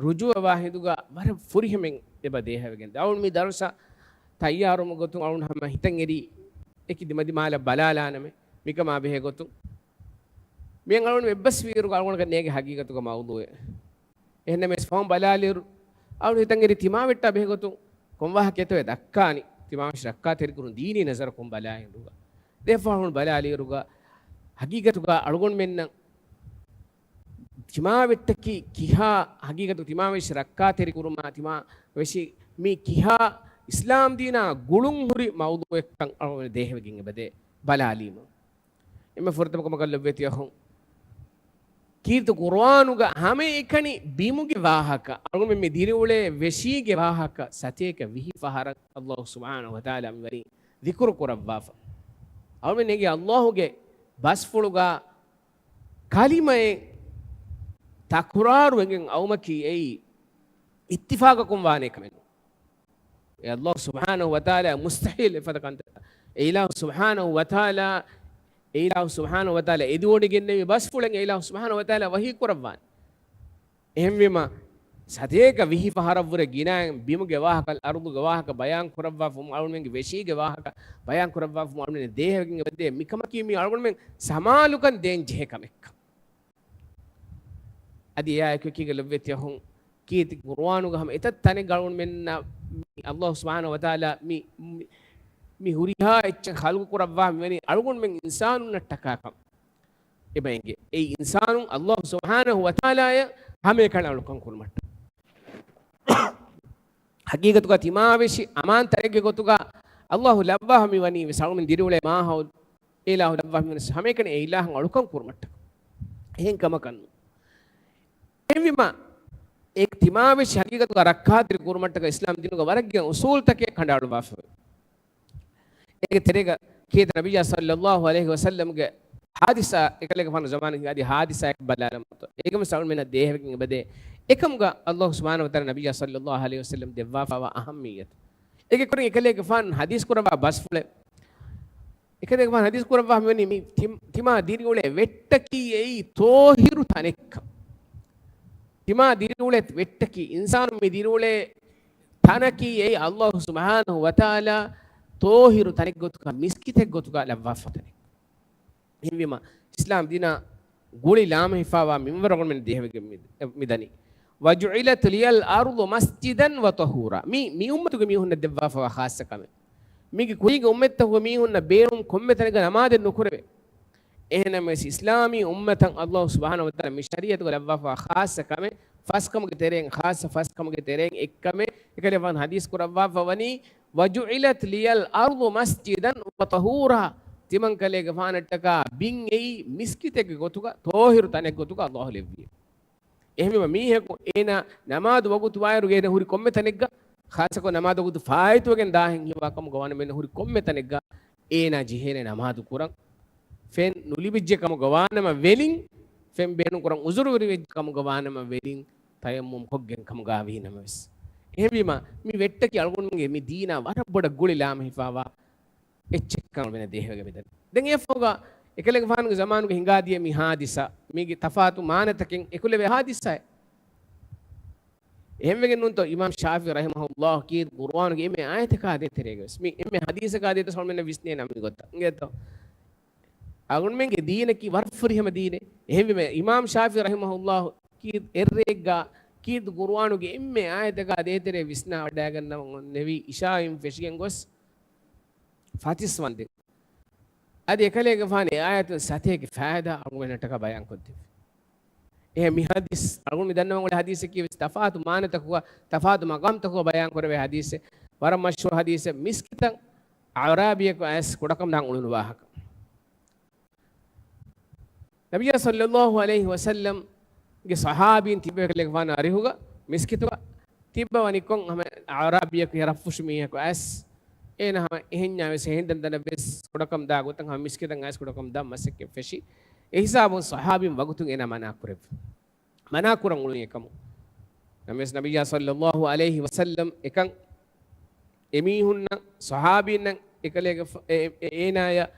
ރުޖޫޢަވާ ހިނދުގަ ވަރަށް ފުރިހަމައިން އެބަ ދޭހަވެގެން. އަޅުގަނޑު މި ދަރުސަށް ތައްޔާރުވުމުގެ ގޮތުން އަޅުގަނޑު ހަމަ ހިތަށް އެރީ އެކި ދިމަދިމާލަށް ބަލާލާނަމޭ. މިކަމާ ބެހޭ ގޮތުން މިއަން އަޅުގަނޑު އެއްބަސްވިއިރުގަ އަޅުގަނޑަކަށް ނޭގެ ހަގީގަތުގަ މައުޟޫޢެއް. އެހެންނަމަވެސް ފަހުން ބަލާލިއިރު އަޅުގަނޑު ހިތަށް އެރީ ތިމާވެއްޓާ ބެހޭ ގޮތުން ކޮން ވާހަކައެއްތޯ އެ ދައްކާނީ؟ ތިމާވެށި ރައްކާތެރިކުރުން ދީނީ ނަޒަރަކުން ބަލާ އިރުގަ. ދެފަހުން ބަލާލިއިރުގަ ހަގީގަތުގަ އަޅުގަނޑުމެންނަށް ތިމާވެއްޓަކީ ކިހާ ހަގީގަތު ތިމާވެށި ރައްކާތެރިކުރުމާ ތިމާވެށި މީ ކިހާ އިސްލާމް ދީނާ ގުޅުން ހުރި މައުޟޫޢެއްކަން އަޅުގަނޑު ދޭހަވެގެން އެބަދޭ ބަލާލީމަ. އެންމެ ފުރަތަމަ ކަމަކަށް ލޮބުވެތި އަޚުން، ކީރިތި ޤުރުއާނުގަ ހަމައެކަނި ބިމުގެ ވާހަކަ، އަޅުގަނޑުމެން މި ދިރިއުޅޭ ވެށީގެ ވާހަކަ ސަތޭކަ ވިހި ފަހަރަށް އައްލާހު ސުބްޙާނަހު ވަތަޢާލާ މިވަނީ ޛިކުރު ކުރައްވާފަ. އަޅުގަނޑުމެން އެނގޭ އައްލާހުގެ ބަސްފުޅުގަ ކަލިމައެއް ތަކުރާރުވެގެން އައުމަކީ އެއީ އިއްތިފާޤަކުން ވާނޭ ކަމެއް ނޫން. އެ އައްލާހު ސުބްޙާނަހު ވަތަޢާލާ މުސްތަޙީލް އެފަދަ ކަންތައް. އެ އިލާހު ސުބްޙާނަހު ވަތަޢާލާ، އެ އިލާހު ސުބްޙާނަހު ވަތަޢާލާ އެދިވޮޑިގެންނެވި ބަސްފުޅެއް އެ އިލާހު ސުބްޙާނަހު ވަތަޢާލާ ވަޙީ ކުރައްވާނެ. އެހެންވީމަ، ސަތޭކަ ވިހި ފަހަރަށްވުރެ ގިނައިން ބިމުގެ ވާހަކަ، އަރުޟުގެ ވާހަކަ ބަޔާން ކުރައްވާފަ، އަޅުގަނޑުމެންގެ ވެށީގެ ވާހަކަ ބަޔާން ކުރައްވާފަ، އަޅުގަނޑުމެން ދޭހަވެގެން އެބަދޭ. މިކަމަކީ މީ އަޅުގަނޑުމެން ސަމާލުކަން ދޭން ޖެހޭ ކަމެއްކަން. އަދި އެއާއެކު އެކީގަ ލޮބުވެތި އަޚުން، ކީރިތި ޤުރުއާނުގަ ހަމަ އެތައް ތަނެއްގަ އަޅުގަނޑުމެންނަށް މި އައްލާހު ސުބްޙާނަހު ވަތަޢާލާ މި، މި، މި ހުރިހާ އެއްޗެއް ޚަލްޤު ކުރައްވާ މިވަނީ އަޅުގަނޑުމެން އިންސާނުންނަށްޓަކާކަން އެބަ އެނގޭ. އެއީ އިންސާނުން އައްލާހު ސުބްޙާނަހު ވަތަޢާލާއަށް ހަމައެކަނި އަޅުކަން ކުރުމަށްޓަކާ. ޙަޤީޤަތުގަ ތިމާވެށި އަމާން ތަނެއްގެ ގޮތުގަ އައްލާހު ލައްވާފަ މިވަނީ ވެސް އަޅުގަނޑުމެން ދިރިއުޅޭ މާހައުލު، އެ އިލާހު ލައްވާފަ މިވަނީ ހަމައެކަނި އެ އިލާހަށް އަޅުކަން ކުރުމަށްޓަކާ. އެހެން ކަމަކަށް ނޫން. އެހެންވީމަ، އެ ތިމާވެށި ޙަޤީޤަތުގަ ރައްކާތެރި ކުރުމަށްޓަކާ އިސްލާމް ދީނުގަ ވަރަށް ގިނަ އުޞޫލުތަކެއް ކަނޑައަޅުއްވާފައިވޭ. އޭގެ ތެރޭގަ ކީރިތި ނަބިއްޔާ ޞައްލައްލާހު ޢަލައިހި ވަސައްލަމްގެ ޙާދިސާ، އެކަލޭގެފާނު ޒަމާނުގެ އަދި ޙާދިސާއެއް ބަލާލަމުންތޯ. އޭގަ މިސާލު މިނަށް ދޭހަވެގެން އެބަދޭ. އެކަމުގަ އައްލާހު ސުބްޙާނަހު ވަތަޢާލާ ނަބިއްޔާ ޞައްލައްލާހު ޢަލައިހި ވަސައްލަމް ދެއްވާފައިވާ އަހައްމިއްޔަތު. އޭގެ ކުރިން އެކަލޭގެފާނު ޙަދީޘް ކުރައްވާ ބަސްފުޅެއް. އެކަލޭގެފާނު ޙަދީޘް ކުރައްވާ މިވަނީ މި ތި-، ތިމާ ދިރިއުޅޭ ވެއްޓަކީ އެއީ ޠާހިރު ތަނެއްކަން. ތިމާ ދިރިއުޅޭ ވެއްޓަކީ، އިންސާނުން މި ދިރިއުޅޭ ތަނަކީ އެއީ އައްލާހު ސުބްޙާނަހު ވަތަޢާލާ ޠާހިރު ތަނެއްގެ ގޮތުގަ، މިސްކިތެއްގެ ގޮތުގަ ލައްވާފަ ތަނެއް. އެހެންވީމަ، އިސްލާމް ދީނާ ގުޅި ލާމެހިފާވާ މިންވަރު އަޅުގަނޑުމެން ދޭހަވެގެން މި-، މިދަނީ. وَجُعِلَتْ لِيَ الْأَرْضُ مَسْجِدًا وَطَهُورًا. މި، މި އުއްމަތުގެ މީހުންނަށް ދެއްވާފަވާ ޚާއްޞަ ކަމެއް. މީގެ ކުރީގެ އުއްމަތްތަކުގެ މީހުންނަށް ބޭނުން ކޮންމެ ތަނެއްގަ ނަމާދެއް ނުކުރެވޭ. އެހެންނަމަވެސް، އިސްލާމީ އުއްމަތަށް ﷲ ސުބްޙާނަހޫ ވަތަޢާލާ މި ޝަރީޢަތުގަ ލައްވާފަވާ ޚާއްޞަ ކަމެއް، ފަސް ކަމުގެ ތެރެއިން ޚާއްޞަ ފަސް ކަމުގެ ތެރެއިން އެއްކަމެއް، އެކަލޭގެފާނު ޙަދީޘް ކުރައްވާފަ ވަނީ، وَجُعِلَتْ لِيَ الْأَرْضُ مَسْجِدًا وَطَهُورًا. ތިމަންކަލޭގެފާނަށްޓަކާ ބިން އެއީ މިސްކިތެއްގެ ގޮތުގަ، ޠާހިރު ތަނެއްގެ ގޮތުގަ ﷲ ލެއްވި. އެހެންވީމަ، މީހަކު އޭނާ ނަމާދު ވަގުތުވާއިރު އޭނަ ހުރި ކޮންމެ ތަނެއްގަ، ޚާއްޞަކޮށް ނަމާދު ވަގުތު ފާއިތުވެގެން ދާހެން ހީވާ ކަމުގަ ވާނަމަ، އޭނަ ހުރި ކޮންމެ ތަނެއްގަ އޭނާ ޖެހޭނެ ނަމާދު ކުރަން. ފެން ނުލިބިއްޖެ ކަމުގަ ވާނަމަ ވެލިން، ފެން ބޭނުން ކުރަން ޢުޛުރުވެރިވެއްޖެ ކަމުގަ ވާނަމަ ވެލިން، ތަޔައްމުމް ކޮށްގެން ކަމުގަ ވީނަމަވެސް. އެހެންވީމަ، މި ވެއްޓަކީ އަޅުގަނޑުމެންގެ މި ދީނާ ވަރަށް ބޮޑަށް ގުޅި ލާމެހިފާވާ އެއްޗެއްކަން ވެނެ ދޭހަވެގެ މިދަނީ. ދެން އެއަށްފަހުގަ އެކަލޭގެފާނުގެ ޒަމާނުގެ ހިނގާދިޔަ މި ޙާދިސާ، މީގެ ތަފާތު މާނަތަކެއް އެކުލެވޭ ޙާދިސާއެއް. އެހެންވެގެން ނޫންތޯ އިމާމް ޝާފިޢީ ރަޙިމަހުﷲ ކީރިތި ޤުރުއާނުގެ އެންމެ އާޔަތަކާ ދޭތެރޭގަވެސް، މި އެންމެ ޙަދީޘަކާ ދޭތެރޭ ސަލްމެންނަށް ވިސްނޭ ނަމަ މިގޮތަށް އިނގޭތޯ. އަޅުގަނޑުމެންގެ ދީނަކީ ވަރަށް ފުރިހަމަ ދީނެއް. އެހެންވީމަ އިމާމް ޝާފިޢީ ރަޙިމަހުﷲ ކީރިތި އެއްރެއެއްގަ ކީރިތި ޤުރުއާނުގެ އެންމެ އާޔަތަކާ ދޭތެރޭ ވިސްނާ ވަޑައިގަންނަވަން އޮންނެވީ އިޝާއިން ފެށިގެން ގޮސް ފަތިސް ވަންދެން. އަދި އެކަލޭގެފާނު އެ އާޔަތުން ސަތޭކަ ފައިދާ އަޅުގަނޑުމެންނަށްޓަކާ ބަޔާން ކޮށްދެއްވި. އެހެން މި ޙަދީޘް އަޅުގަނޑު މި ދަންނަވަން އުޅޭ ޙަދީޘަކީ ވެސް ތަފާތު މާނަތަކުގަ، ތަފާތު މަޤާމްތަކުގަ ބަޔާން ކުރެވޭ ޙަދީޘެއް. ވަރަށް މަޝްހޫރު ޙަދީޘެއް. މިސްކިތަށް އަޢުރާބިއަކު އައިސް ކުޑަކަމުދާން އުޅުނު ވާހަކަ. ނަބިއްޔާ ޞައްލައްލާހު ޢަލައިހި ވަސައްލަމްގެ ޞަޙާބީން ތިއްބެވި ކަލޭގެފާނާ އަރިހުގަ މިސްކިތުގަ ތިއްބަވަނިކޮށް، ހަމަ އަޢުރާބިއަކު ހިޔަރަށްފުށު މީހަކު އައިސް، އޭނަ ހަމަ އެހެންޏާ ވެސް އެހެން ދަން ދަނަށް ވެސް ކުޑަކަމުދާ ގޮތަށް ހަމަ މިސްކިތަށް އައިސް ކުޑަކަމުދާ މަސައްކަތް ފެށި. އެ ހިސާބުން ޞަޙާބީން ވަގުތުން އޭނާ މަނާ ކުރެއްވި. މަނާ ކުރަން އުޅުނީ އެކަމު. ނަމަވެސް ނަބިއްޔާ ޞައްލައްލާހު ޢަލައިހި ވަސައްލަމް އެކަން އެމީހުންނަށް، ޞަޙާބީންނަށް އެކަލޭގެފާ-، އެ-، އެ-، އޭނާޔަށް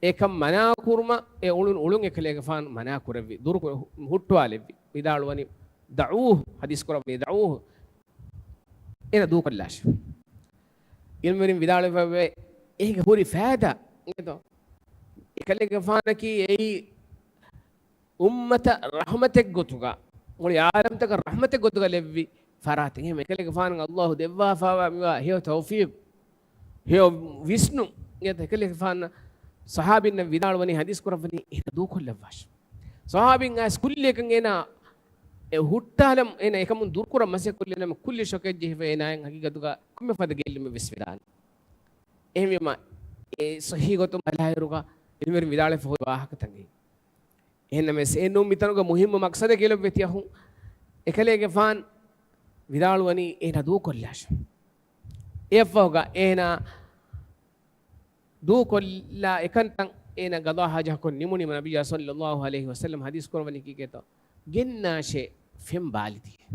އެކަން މަނާ ކުރުމަށް އެ އުޅުނު އުޅުން އެކަލޭގެފާނު މަނާ ކުރެއްވި. ދުރު ކު-، ހުއްޓުވާލެއްވި. ވިދާޅުވަނީ، دعوه، ޙަދީޘް ކުރައްވަނީ، دعوه، އޭނަ ދޫކޮށްލާށި. ޢިލްމުވެރިން ވިދާޅުވެފައިވޭ، އޭގެ ހުރި ފައިދާ އެކަލޭގެފާނަކީ އެއީ އުއްމަތަށް ރަޙްމަތެއް ގޮތުގަ، މުޅި ޢާލަމްތަކަށް ރަޙްމަތެއް ގޮތުގަ ލެއްވި ފަރާތެއް. އެހެން އެކަލޭގެފާނަށް ﷲ ދެއްވާފައިވާ މިވާ ހެޔޮ ތައުފީޤު، ހެޔޮ ވިސްނުން އެކަލޭގެފާނަށް ޞަޙާބީންނަށް ވިދާޅުވަނީ، ޙަދީޘް ކުރައްވަނީ އޭނަ ދޫކޮށްލައްވާށި. ޞަޙާބީން އައިސް ކުއްލިއަކަށް އޭނާ އެ ހުއްޓާލަން، އޭނަ އެކަމުން ދުރުކުރަން މަސައްކަތް ކުރިނަމަ ކުއްލި ޝޮކެއް ޖެހިފަ އޭނާއަށް ޙަޤީޤަތުގަ ކޮންމެ ފަދަ ގެއްލުމެއް ވެސް ވެދާނެ. އެހެންވީމަ އެ ޞަޙީޙު ގޮތުން ބަލާއިރުގަ ޢިލްމުވެރިން ވިދާޅުވެފަ ހުރި ވާހަކަތަކެއް. އެހެންނަމަވެސް އެ ނޫން މިތަނުގަ މުހިއްމު މަޤްޞަދެއް އެކަލޭގެފާން ވިދާޅުވަނީ އޭނާ ދޫކޮށްލާށި. އެއަށްފަހުގަ އޭނާ ދޫކޮށްލާ އެކަންތައް އޭނާ ޤަޟާ ޙާޖަތްކޮށް ނިމުނީމަ ނަބިއްޔާ ޞައްލައްލާހު ޢަލައިހި ވަސައްލަމް ޙަދީޘް ކުރައްވަނީ ކީކޭތޯ؟ ގެންނާށޭ ފެން ބާލިތިއެއް.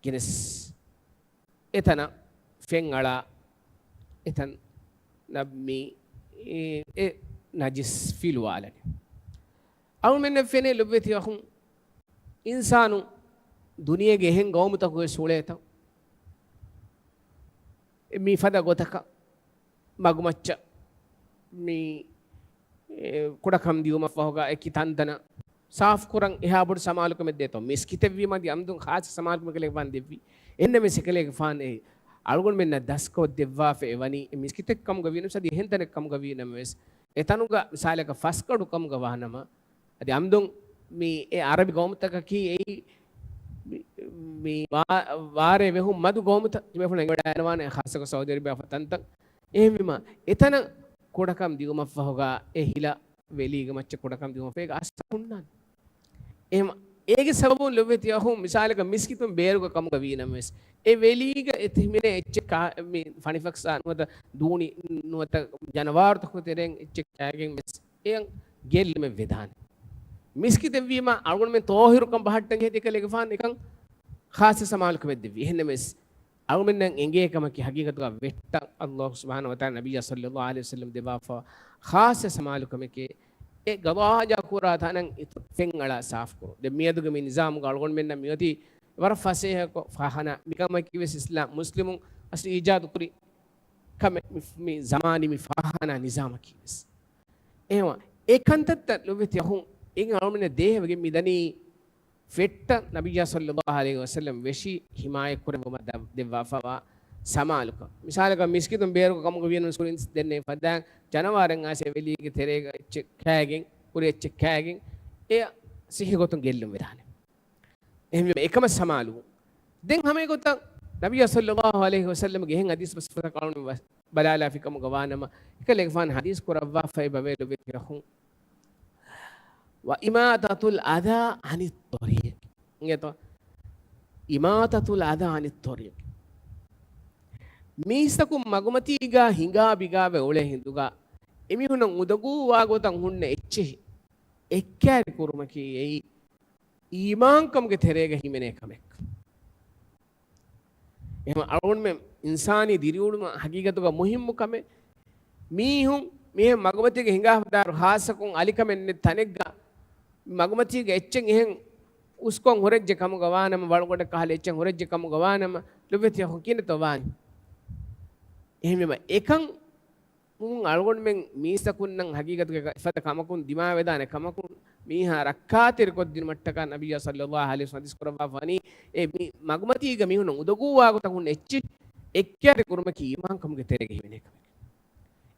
ގެނެސް އެތަނަށް ފެން އަޅާ، އެތަން ނަ-، މި، އެ، އެ ނަޖިސް ފިލުވާލަނީ. އަޅުމެންނަށް ފެނޭ ލޮބުވެތި އަޚުން، އިންސާނު ދުނިޔޭގެ އެހެން ގައުމުތަކުގެ ސުޅޭތަ މި ފަދަ ގޮތަކަށް މަގުމައްޗަށް މި، އެ، ކުޑަކަމު ދިއުމަށްފަހުގަ އެކި ތަންތަނަށް ސާފުކުރަން އެހާ ބޮޑު ސަމާލުކަމެއް ދޭތޯ؟ މިސްކިތެއްވީމަ އަދި އަމްދުން ޚާއްޞަ ސަމާލުކަމެއް ކަލޭގެފާނު ދެއްވި. އެހެންނަމަވެސް އެކަލޭގެފާނު އެ އަޅުގަނޑުމެންނަށް ދަސްކޮށްދެއްވާފައި ވަނީ އެ މިސްކިތެއް ކަމުގަ ވީނަމަވެސް އަދި އެހެން ތަނެއް ކަމުގަ ވީނަމަވެސް، އެ ތަނުގަ މިސާލަކަށް ފަސްގަނޑު ކަމުގަ ވާނަމަ، އަދި އަމްދުން މި އެ އަރަބި ގައުމުތަކަކީ އެއީ މި، މި ވާ-، ވާރޭ ވެހުން މަދު ގައުމުތައް ތިބޭފުޅުން އެނގިވަޑައިގަންނަވާނެ، ޚާއްޞަކޮށް ސައުދީ އަރަބިއާ ތަންތަން. އެހެންވީމަ، އެތަނަށް ކުޑަކަމު ދިއުމަށްފަހުގަ އެ ހިލަ ވެލީގެ މައްޗަށް ކުޑަކަމު ދިއުމަށްފަހުގަ އަސަރު ހުންނާނެ. އެހެން އޭގެ ސަބަބުން ލޮބުވެތި އަޚުން މިސާލަކަށް މިސްކިތުން ބޭރުގަ ކަމުގަ ވީނަމަވެސް، އެ ވެލީގަ އެ ތިހިމެނޭ އެއްޗެއް ކާ-، މި ފަނިފަކްސާ ނުވަތަ ދޫނި ނުވަތަ ޖަނަވާރުތަކުގެ ތެރެއިން އެއްޗެއް ކާގެން ވެސް އެއަށް ގެއްލުމެއް ވެދާނެ. މިސްކިތެއްވީމަ އަޅުގަނޑުމެން ޠާހިރުކަން ބަހައްޓަން ޖެހޭ އެކަލޭގެފާނު އެކަން ޚާއްޞަ ސަމާލުކަމެއް ދެއްވި. އެހެންނަމަވެސް އަޅުގަނޑުމެންނަށް އެނގޭ ކަމަކީ ޙަޤީޤަތުގަ ވެއްޓަން ﷲ ސުބްޙާނަހޫ ވަތަޢާލާ ނަބިއްޔާ ޞައްލައްލާހު ޢަލައިހި ވަސައްލަމް ދެއްވާފަ ޚާއްޞަ ސަމާލުކަމެކޭ، އެ ޤަޟާ ޙާޖާ ކުރާ ތަނަށް އިތުރު ފެން އަޅާ ސާފުކުރުން. ދެން މިއަދުގެ މި ނިޒާމުގަ އަޅުގަނޑުމެންނަށް މިއޮތީ ވަރަށް ފަސޭހަކޮށް ފާޚާނާ، މިކަމަކީ ވެސް އިސްލާމް މުސްލިމުން އަސްލު އީޖާދު ކުރި ކަމެއް މި، މި ޒަމާނީ މި ފާޚާނާ ނިޒާމަކީ ވެސް. އެހެންވީމަ، އެ ކަންތައްތައް ލޮބުވެތި އަޚުން އެއިން އަޅުމެންނަށް ދޭހަވެގެން މި ދަނީ ފެއްޓަށް ނަބިއްޔާ ޞައްލައްލާހު ޢަލައިހި ވަސައްލަމް ވެށި ހިމާޔަތް ކުރެއްވުމަށް ދަ-، ދެއްވާފަވާ ސަމާލުކަން. މިސާލަކަށް މިސްކިތުން ބޭރު ކަމުގަ ވިޔަނުން ކުރިން ދެންނެވި ފަދައިން ޖަނަވާރެއް އާސޭ ވެލީގެ ތެރޭގަ އެއްޗެއް ކާގެން، ކުރި އެއްޗެއް ކާގެން، އެ ސިއްހި ގޮތުން ގެއްލުން ވެދާނެ. އެހެންވީމަ އެކަމަށް ސަމާލުވުން. ދެން ހަމައެގޮތަށް ނަބިއްޔާ ޞައްލައްލާހު ޢަލައިހި ވަސައްލަމްގެ އެހެން ޙަދީޘް ބަސްފުޅަކަށް އަޅުން ވަ-، ބަލާލާފި ކަމުގަ ވާނަމަ، އެކަލޭގެފާނު ޙަދީޘް ކުރައްވާފައި ބަވޭ ލޮބުވެތި އަޚުން. وإماطة الأذى عن الطريق. އިނގޭތޯ؟ إماطة الأذى عن الطريق. މީސްތަކުން މަގުމަތީގަ ހިނގާ ބިގާވެ އުޅޭ ހިނދުގަ، އެމީހުންނަށް އުނދަގޫވާ ގޮތަށް ހުންނަ އެއްޗެހި އެއްކާރި ކުރުމަކީ އެއީ އީމާންކަމުގެ ތެރޭގަ ހިމެނޭ ކަމެއް. އެހެން އަޅުގަނޑުމެން އިންސާނީ ދިރިއުޅުމަށް ހަގީގަތުގަ މުހިއްމު ކަމެއް. މީހުން މިހެން މަގުމަތީގަ ހިނގާފަ ދާއިރު ޚާއްޞަކޮށް އަލިކަމެއް ނެތް ތަނެއްގަ މަގުމަތީގަ އެއްޗެއް އެހެން އުސްކޮށް ހުރެއްޖެ ކަމުގަ ވާނަމަ، ވަޅުގަނޑެއް ކަހަލަ އެއްޗެއް ހުރެއްޖެ ކަމުގަ ވާނަމަ، ލޮބުވެތި އަޚުން ކިހިނެއްތޯ ވާނީ؟ އެހެންވީމަ އެކަން އަޅުގަނޑުމެން މީސްތަކުންނަށް ހަގީގަތުގެ އެފަދަ ކަމަކުން ދިމާވެދާނެ ކަމަކުން މީހާ ރައްކާތެރިކޮށްދިނުމަށްޓަކާ ނަބިއްޔާ ޞައްލައްލާހު ޢަލައިހި ވަސައްލަމް ޙަދީޘް ކުރައްވާފަ ވަނީ، އެ މި މަގުމަތީގަ މީހުންނަށް އުނދަގޫވާ ގޮތަށް ހުންނަ އެއްޗެއް އެއްކާރި ކުރުމަކީ އީމާންކަމުގެ ތެރޭގަ ހިމެނޭ ކަމެއް.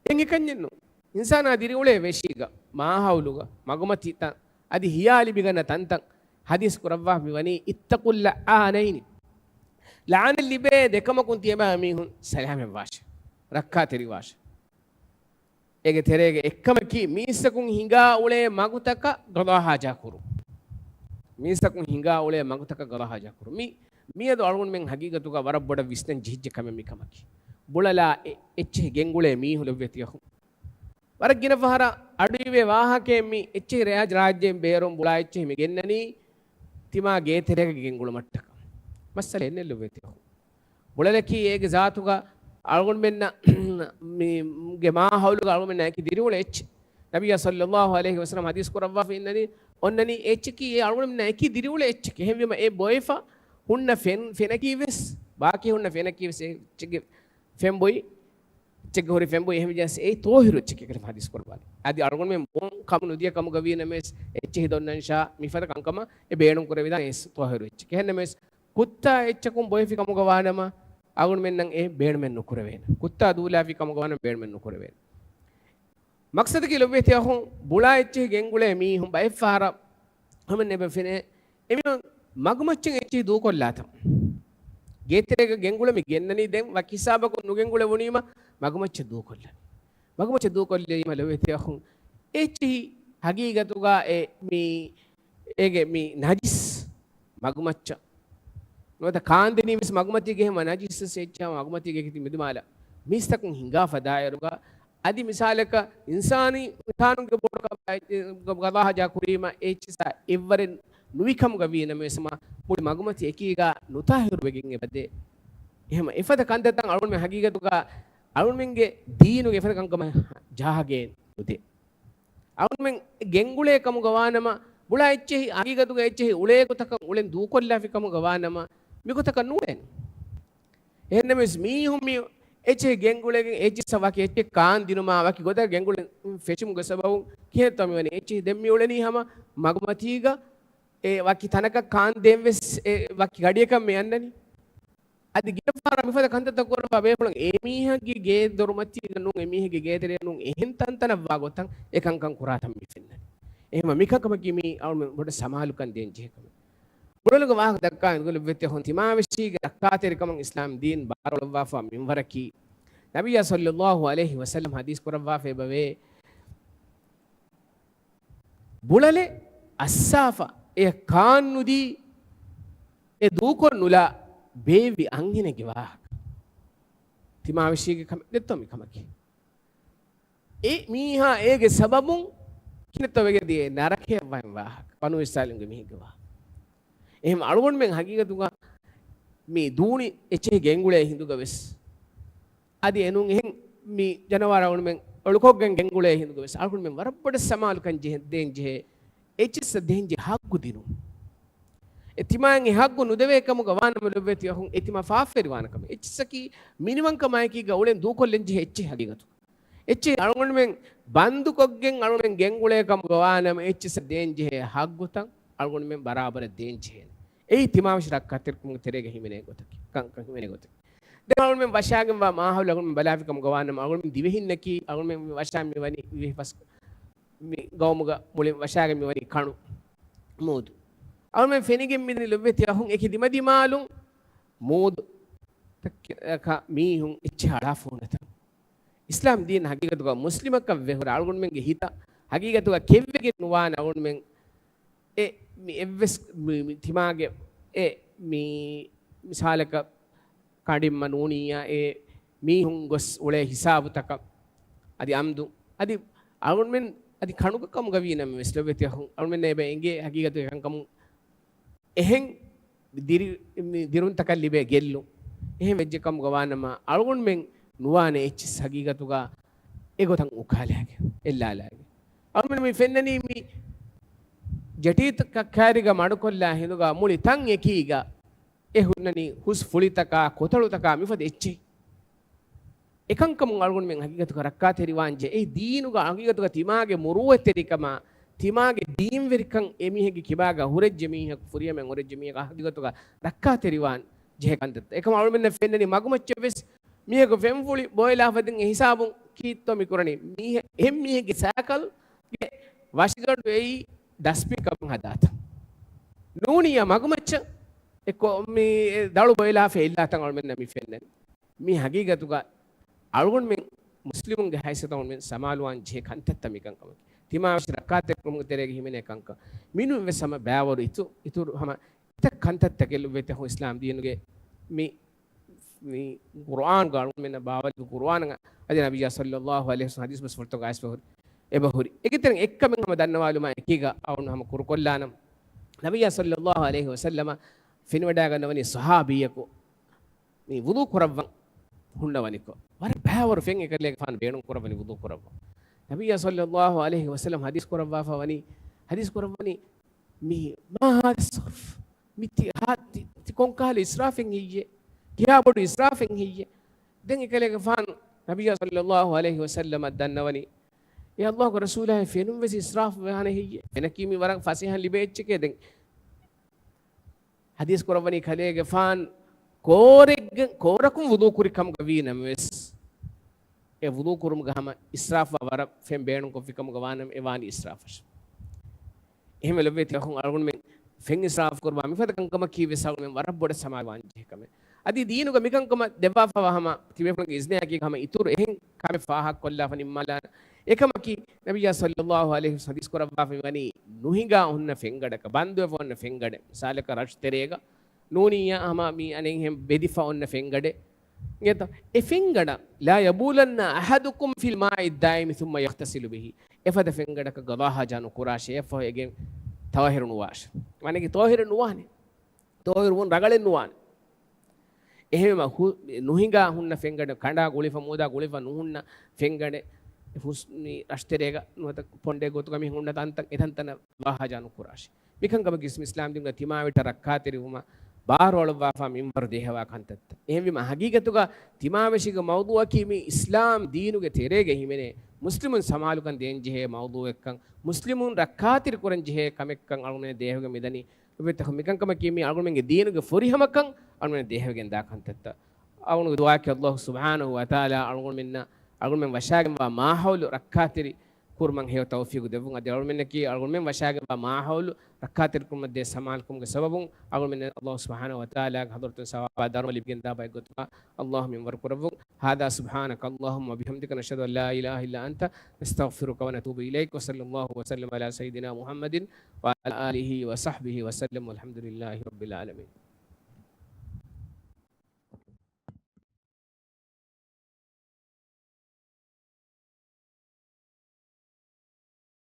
އެނގި ކަންޏެއްނު. އިންސާނާ ދިރިއުޅޭ ވެށީގަ، މާހައުލުގަ، މަގުމަތިތައް، އަދި ހިޔާ ލިބިގަންނަ ތަންތަން ޙަދީޘް ކުރައްވާ މި ވަނީ، اتقوا اللعانين. ލަޢުނަތް ލިބޭ ދެކަމަކުން ތިޔަބައިމީހުން ސަލާމަތްވާށެ، ރައްކާތެރިވާށެ. އޭގެ ތެރޭގެ އެއްކަމަކީ، މީސްތަކުން ހިނގާ އުޅޭ މަގުތަކަށް ގަޟާ ޙާޖާ ކުރުން. މީސްތަކުން ހިނގާ އުޅޭ މަގުތަކަށް ގަޟާ ޙާޖާ ކުރުން. މި، މިއަދު އަޅުގަނޑުމެން ހަގީގަތުގަ ވަރަށް ބޮޑަށް ވިސްނަން ޖެހިއްޖެ ކަމެއް މި ކަމަކީ. ބުޅަލާ އެ-، އެއްޗެހި ގެންގުޅޭ މީހުން ލޮބުވެތި އަޚުން. ވަރަށް ގިނަ ފަހަރަށް އަޑުއިވޭ ވާހަކައެއް މި އެއްޗެހި ރާއްޖެ، ރާއްޖެއިން ބޭރުން ބުޅާ އެއްޗެހި މި ގެންނަނީ ތިމާ ގޭތެރޭގަ ގެންގުޅުމަށްޓަކާ. މައްސަލައެއް ނެތް ލޮބުވެތި އަޚުން. ބުޅަލަކީ އޭގެ ޒާތުގަ އަޅުގަނޑުމެންނަށް މި ގެ މާހައުލުގަ އަޅުގަނޑުމެންނާ އެކި ދިރިއުޅޭ އެއްޗެއް. ނަބިއްޔާ ޞައްލައްލާހު ޢަލައިހި ވަސައްލަމް ޙަދީޘް ކުރައްވާފަ އިންނަނީ، އޮންނަނީ އެއްޗަކީ އެ އަޅުގަނޑުމެންނާ އެކި ދިރިއުޅޭ އެއްޗެކޭ. އެހެންވީމަ އެ ބޮއެފަ ހުންނަ ފެން، ފެނަކީ ވެސް، ބާކީ ހުންނަ ފެނަކީ ވެސް އެ އެއްޗެއްގެ ފެންބޮއި، އެއްޗެއްގެ ހުރި ފެންބޮއި އެހެންވެއްޖެ އެއީ ޠާހިރު އެއްޗެކޭ ކަލޭގެފާނު ޙަދީޘް ކުރައްވާލީ. އަދި އަޅުގަނޑުމެން ބޯން ކަމު ނުދިޔަ ކަމުގަ ވީނަމަވެސް އެއްޗެހި ދޮންނަންޝާ މިފަދަ ކަންކަމަށް އެ ބޭނުން ކުރެވިދާނެ އެ ޠާހިރު އެއްޗެކޭ. އެހެންނަމަވެސް ކުއްތާ އެއްޗަކުން ބޮއެފި ކަމުގަ ވާނަމަ، އަޅުގަނޑުމެންނަށް އެ ބޭނުމެއް ނުކުރެވޭނެ. ކުއްތާ ދޫލާފި ކަމުގަ ވާނަމަ ބޭނުމެއް ނުކުރެވޭނެ. މަޤްޞަދަކީ ލޮބުވެތި އަޚުން، ބުޅާ އެއްޗެހި ގެންގުޅޭ މީހުން ބައެއްފަހަރަށް ހަމަ ނެބެ ފެނޭ، އެމީހުން މަގުމައްޗަށް އެއްޗެހި ދޫކޮށްލާތަން. ގޭތެރޭގަ ގެންގުޅެ މި ގެންނަނީ ދެން ވަކި ހިސާބަކުން ނުގެންގުޅެވުނީމަ މަގުމައްޗަށް ދޫކޮށްލަނީ. މަގުމައްޗަށް ދޫކޮށްލީމަ ލޮބުވެތި އަޚުން، އެއްޗެހި ހަގީގަތުގަ އެ މި އޭގެ މި ނަޖިސް މަގުމައްޗަށް. ނުވަތަ ކާންދެނީ ވެސް މަގުމަތީގެ ހެމަ ނަޖިސް އެއްޗެހި މަގުމަތީގެ ކިތި މިދުމާލަ. މީސްތަކުން ހިނގާފަ ދާއިރުގަ އަދި މިސާލަކަށް އިންސާނީ އިންސާނުންގެ ބޯޓަކަށް ގަޟާ ޙާޖާ ކުރީމަ އެއްޗިސާ އެއްވަރެއް ނުވިކަމުގަ ވީނަމަވެސް މާ މުޅި މަގުމަތި އެކީގަ ނުތާހިރުވެގެން އެބަދޭ. އެހެމަ އެފަދަ ކަންތައްތައް އަޅުގަނޑުމެން ހަގީގަތުގަ އަޅުގަނޑުމެންގެ ދީނުގެ އެފަދަ ކަންކަމަށް ޖަހަގެން ނުދޭ. އަޅުގަނޑުމެން ގެންގުޅޭ ކަމުގަ ވާނަމަ، ބުޅާ އެއްޗެހި، ހަގީގަތުގަ އެއްޗެހި އުޅޭ ގޮތަކަށް އުޅެން ދޫކޮށްލާފި ކަމުގަ ވާނަމަ، މިގޮތަކަށް ނޫޅޭނެ. އެހެންނަމަވެސް މީހުން މި އެއްޗެހި ގެންގުޅެގެން އެއްޗިއްސަށް ވަކި އެއްޗެއް ކާން ދިނުމާ ވަކި ގޮތަށް ގެންގުޅެން ފެށުމުގެ ސަބަބުން ކިހިނެއްތޯ މިވަނީ؟ އެއްޗެހި ދެން މި އުޅެނީ ހަމަ މަގުމަތީގަ އެ ވަކި ތަނަކަށް ކާން ދޭން ވެސް އެ ވަކި ގަޑިއަކަށް މި އަންނަނީ. އަދި ގިނަ ފަހަރަށް މިފަދަ ކަންތައްތައް ކުރައްވާ ބޭފުޅުން އެމީހެއްގެ ގޭ ދޮރުމަތީގަ ނޫން، އެމީހެއްގެ ގޭތެރެއަށް ނޫން، އެހެން ތަންތަނަށް ވާ ގޮތަށް އެ ކަންކަން ކުރާތަން މި ފެންނަނީ. އެހެންވީމަ މިކަންކަމަކީ މީ އަޅުގަނޑު ބޮޑަށް ސަމާލުކަން ދޭން ޖެހޭ ކަމެއް. ބުޅަލުގެ ވާހަކަ ދައްކާ އިނދުގަ ލޮބުވެތި އަޚުން، ތިމާވެށީގެ ރައްކާތެރިކަމަށް އިސްލާމް ދީން ބާރުއަޅުއްވާފަ މިންވަރަކީ، ނަބިއްޔާ ޞައްލައްލާހު ޢަލައިހި ވަސައްލަމް ޙަދީޘް ކުރައްވާފައި އެބަވޭ، ބުޅަލެއް އައްސާފަ އެ ކާން ނުދީ، އެ ދޫކޮށް ނުލާ ބޭއްވި އަންހެނެއްގެ ވާހަކަ. ތިމާވެށީގެ ކަމެއް ދެއްތޯ މި ކަމަކީ. އެ މީހާ އޭގެ ސަބަބުން ކިނެތޯ ވެގެން ދިޔަ ނަރަކަޔަށް ވަން ވާހަކަ. ބަނޫ އިސްރާއީލުންގެ މީހެއްގެ ވާހަކަ. އެހެން އަޅުގަނޑުމެން ހަގީގަތުގަ މި ދޫނި އެއްޗެހި ގެންގުޅޭ ހިނދުގަ ވެސް އަދި އެނޫން އެހެން މި ޖަނަވާރު އަޅުގަނޑުމެން އޮޅުކޮށްގެން ގެންގުޅޭ ހިނދުގަ ވެސް އަޅުގަނޑުމެން ވަރަށް ބޮޑަށް ސަމާލުކަން ޖެހެ-، ދޭން ޖެހޭ. އެއްޗިއްސަށް ދޭން ޖެހޭ ހައްގު ދިނުން. އެ ތިމާއަށް އެ ހައްގު ނުދެވޭ ކަމުގަ ވާނަމަ ލޮބުވެތި އަޚުން އެ ތިމާ ފާފަވެރިވާނެ ކަމެއް. އެއްޗިއްސަކީ މިނިވަންކަމާއެކީގަ އުޅެން ދޫކޮށްލަން ޖެހޭ އެއްޗެއް ހަގީގަތު. އެއްޗެއް އަޅުގަނޑުމެން ބަންދުކޮށްގެން އަޅުގަނޑުމެން ގެންގުޅޭ ކަމުގަ ވާނަމަ، އެއްޗިއްސަށް ދޭންޖެހޭ ހައްގުތައް އަޅުގަނޑުމެން ބަރާބަރަށް ދޭންޖެހޭނެ. އެއީ ތިމާވެށި ރައްކާތެރިކަމުގެ ތެރޭގަ ހިމެނޭ ގޮތަކީ، ކަންކަން ހިމެނޭ ގޮތަކީ. ދެން އަޅުގަނޑުމެން ވަށާގެންވާ މާހައުލު އަޅުގަނޑުމެން ބަލާފި ކަމުގަ ވާނަމަ، އަޅުގަނޑުމެން ދިވެހިންނަކީ، އަޅުގަނޑުމެން ވަށާ މިވަނީ ދިވެހި ފަސް، މި ގައުމުގަ މުޅި ވަށާގެން މިވަނީ ކަނު މޫދު. އަޅުގަނޑުމެން ފެނިގެން މިދަނީ ލޮބުވެތި އަޚުން އެކި ދިމަދިމާލުން މޫދު ތަކަކަށް މީހުން އެއްޗެއް އަޅާފަ ނުވަތަ. އިސްލާމް ދީން ހަގީގަތުގަ މުސްލިމަކަށް ވެ ހުރި އަޅުގަނޑުމެންގެ ހިތަށް ހަގީގަތުގަ ކެތްވެގެން ނުވާނެ. އަޅުގަނޑުމެން އެ މި އެއްވެސް މި، މި ތިމާގެ އެ މި މިސާލަކަށް ކަނޑިންމަ ނޫނިއްޔާ އެ މީހުން ގޮސް އުޅޭ ހިސާބުތަކަށް އަދި އަމްދު އަދި އަޅުގަނޑުމެން އަދި ކަނުގަ ކަމުގަ ވީނަމަވެސް ލޮބުވެތި އަޚުން އަޅުގަނޑުމެންނަށް އެބަ އެނގޭ ހަގީގަތުގަ އެކަންކަމުން އެހެން ދިރި-، މި ދިރުންތަކަށް ލިބޭ ގެއްލުން. އެހެން ވެއްޖެ ކަމުގަ ވާނަމަ، އަޅުގަނޑުމެން ނުވާނެ އެއްޗިސް ހަގީގަތުގަ އެގޮތަށް އުކާލާގެން، އެއްލާލާގެން. އަޅުގަނޑު މި ފެންނަނީ މި ޖެޓީތަކާރިގަ މަޑުކޮށްލާ ހިނދުގަ މުޅި ތަން އެކީގަ އެ ހުންނަނީ ހުސް ފުޅިތަކާ، ކޮތަޅުތަކާ މިފަދަ އެއްޗެއް. އެކަންކަމުން އަޅުގަނޑުމެން ހަގީގަތުގަ ރައްކާތެރިވާންޖެ. އެ ދީނުގަ ހަގީގަތުގަ ތިމާގެ މުރުއްވަތެރިކަމާ، ތިމާގެ ދީންވެރިކަން އެމީހެއްގެ ކިބާގަ ހުރެއްޖެ މީހަކު، ފުރިހަމައިން ހުރެއްޖެ މީހަކަށް ހަގީގަތުގަ ރައްކާތެރިވާން ޖެހޭ ކަންތައްތައް. އެކަމަ އަޅުމެންނަށް ފެންނަނީ މަގުމައްޗަށްވެސް މީހަކު ފެންފުޅި ބޮއެލާފަ ދެން އެ ހިސާބުން ކީއްތޯ މި ކުރަނީ؟ މީހެއް، އެހެން މީހެއްގެ ސައިކަލްގެ ވަށިގަނޑު އެއީ ޑަސްބިން ކަމުން ހަދާތަން. ނޫނިއްޔާ މަގުމައްޗަށް އެ ކޮ-، މި ދަޅު ބޮއެލާފަ އެއްލާތަން އަޅުމެންނަށް މި ފެންނަނީ. މި ހަގީގަތުގަ އަޅުގަނޑުމެން މުސްލިމުންގެ ހައިސިއްޔަތުން އަޅުގަނޑުމެން ސަމާލުވާން ޖެހޭ ކަންތައްތައް މިކަންކަމަކީ. ތިމާވެށި ރައްކާތެރިކުރުމުގެ ތެރޭގަ ހިމެނޭ ކަންކަން. މިނޫންވެސް ހަމަ ބައިވަރު އިތު-، އިތުރު ހަމަ އެތައް ކަންތައްތަކެއް ލޮބުވެތި އަޚުން އިސްލާމް ދީނުގެ މި، މި ޤުރުއާންގަ އަޅުގަނޑުމެންނަށް ބާވަތް ޤުރުއާންގަ އަދި ނަބިއްޔާ ޞައްލައްލާހު ޢަލައިހި ވަސައްލަމް ޙަދީޘް ބަސް ފުރަތަމަ އައިސް އެބަހުރި. އެގެ ތެރެއިން އެއްކަމެއް ހަމަ ދަންނަވާލުމާ އެކީގަ އަޅުގަނޑު ހަމަ ކުރުކޮށްލާނަން. ނަބިއްޔާ ޞައްލައްލާހު ޢަލައިހި ވަސައްލަމަ ފެނިވަޑައިގަންނަވަނީ ޞަޙާބީއަކު މި ވުޟޫ ކުރައްވަން ހުންނަވަނިކޮށް، ވަރަށް ބައިވަރު ފެން އެކަލޭގެފާނު ބޭނުން ކުރައްވަނީ ވުޟޫ ކުރައްވަން. ނަބިއްޔާ ޞައްލައްލާހު ޢަލައިހި ވަސައްލަމް ޙަދީޘް ކުރައްވާފަ ވަނީ، ޙަދީޘް ކުރައްވަނީ، މި، "ما هذا السرف؟" މި ތި-، ހާ-، ތި-، ތި ކޮންކަހަލަ އިސްރާފެއް ހެއްޔޭ؟ ކިހާ ބޮޑު އިސްރާފެއް ހެއްޔޭ؟ ދެން އެކަލޭގެފާނު ނަބިއްޔާ ޞައްލައްލާހު ޢަލައިހި ވަސައްލަމަށް ދަންނަވަނީ، އޭ ﷲގެ ރަސޫލާ، ފެނުން ވެސް އިސްރާފު ވާނެ ހެއްޔޭ؟ ފެނަކީ މި ވަރަށް ފަސޭހައިން ލިބޭ އެއްޗެކޭ. ދެން ޙަދީޘް ކުރައްވަނީ ކަލޭގެފާން ކޯރެއްގެ، ކޯރަކުން ވުޟޫ ކުރި ކަމުގަ ވީ ނަމަވެސް، އެ ވުޟޫ ކުރުމުގަ ހަމަ އިސްރާފްވާ ވަރަށް ފެން ބޭނުންކޮށްފި ކަމުގަ ވާނަމަ އެ ވާނީ އިސްރާފަށް. އެހެންވެ ލޮބުވެތި އަޚުން އަޅުގަނޑުމެން ފެން އިސްރާފް ކުރުމާ މިފަދަ ކަންކަމަކީ ވެސް އަޅުގަނޑުމެން ވަރަށް ބޮޑަށް ސަމާލުވާން ޖެހޭ ކަމެއް. އަދި ދީނުގަ މިކަންކަމަށް ދެއްވާފައިވާ ހަމަ ތިބޭފުޅުންގެ އިޒްނަޔާއެކީ ހަމަ އިތުރު އެހެން ކަމެއް ފާހަގަކޮށްލާފަ ނިންމާލާނެ. އެކަމަކީ، ނަބިއްޔާ ޞައްލައްލާހު ޢަލައިހި ވަސައްލަމް ޙަދީޘް ކުރައްވާފަ މިވަނީ ނުހިނގާ ހުންނަ ފެންގަޑަކަށް، ބަންދުވެފަ ހުންނަ ފެންގަޑެއް، މިސާލަކަށް ރަށުތެރޭގަ ނޫނިއްޔާ ހަމަ މި އަނެއްހެން ބެދިފަ ހުންނަ ފެންގަޑެއް. އެތަ، އެ ފެންގަޑަށް، "لا يبولن أحدكم في الماء الدائم ثم يغتسل به." އެފަދަ ފެންގަޑަކަށް ގަދާ ޙާޖާ ނުކުރާށޭ، އެއަށްފަހު އެގެން ޠާހިރު ނުވާށޭ. މާނައަކީ ޠާހިރެއް ނުވާނެ. ޠާހިރުވުން ރަނގަޅެއް ނުވާނެ. އެހެންވީމަ ހު-، ނުހިނގާ ހުންނަ ފެންގަޑެއް، ކަނޑާ ގުޅިފަ މޫދާ ގުޅިފަ ނުހުންނަ ފެންގަޑެއް، ހުސް-، މި ރަށުތެރޭގަ ނުވަތަ ޕޮންޑެއް ގޮތުގަ މި ހުންނަ ތަންތަން، އެތަންތަނަށް ގަދާ ޙާޖާ ނުކުރާށޭ. މިކަންކަމަކީ އިސްލާމްދީނުގަ ތިމާވެއްޓަށް ރައްކާތެރިވުމަށް ބާރުއަޅުއްވާފަ މިންވަރު ދޭހަވާ ކަންތައްތައް. އެހެންވީމަ ހަގީގަތުގަ ތިމާވެށީގެ މައުޟޫޢަކީ މި އިސްލާމް ދީނުގެ ތެރޭގަ ހިމެނޭ މުސްލިމުން ސަމާލުކަން ދޭންޖެހޭ މައުޟޫޢެއްކަން، މުސްލިމުން ރައްކާތެރިކުރަންޖެހޭ ކަމެއްކަން އަޅުގަނޑުމެން ދޭހަވެގެން މިދަނީ. އެބަތަކު މިކަންކަމަކީ މީ އަޅުގަނޑުމެންގެ ދީނުގެ ފުރިހަމަކަން އަޅުގަނޑުމެން ދޭހަވެގެން ދާ ކަންތައްތައް. އަޅުގަނޑުގެ ދުޢާއަކީ ﷲ ސުބްޙާނަހޫ ވަތަޢާލާ އަޅުގަނޑުމެންނަށް އަޅުގަނޑުމެން ވަށާގެންވާ މާހައުލު ރައްކާތެރި ކުރުމަށް ހެޔޮ ތައުފީޤު ދެއްވުން. އަދި އަޅުގަނޑުމެންނަކީ އަޅުގަނޑުމެން ވަށާގެންވާ މާހައުލު ރައްކާތެރިކުރުމަށް ދޭ ސަމާލުކަމުގެ ސަބަބުން އަޅުގަނޑުމެން ﷲ ސުބްޙާނަހޫ ވަތަޢާލާގެ ޙަޟްރަތުން ސަވާބާ ދަރުމަ ލިބިގެންދާ ބައެއްގޮތުގަ ﷲ މިންވަރު ކުރައްވުން. هذا سبحانك اللهم وبحمدك نشهد أن لا إله إلا أنت نستغفرك ونتوب إليك وصلى الله وسلم على سيدنا محمد وعلى آله وصحبه وسلم والحمد لله رب العالمين.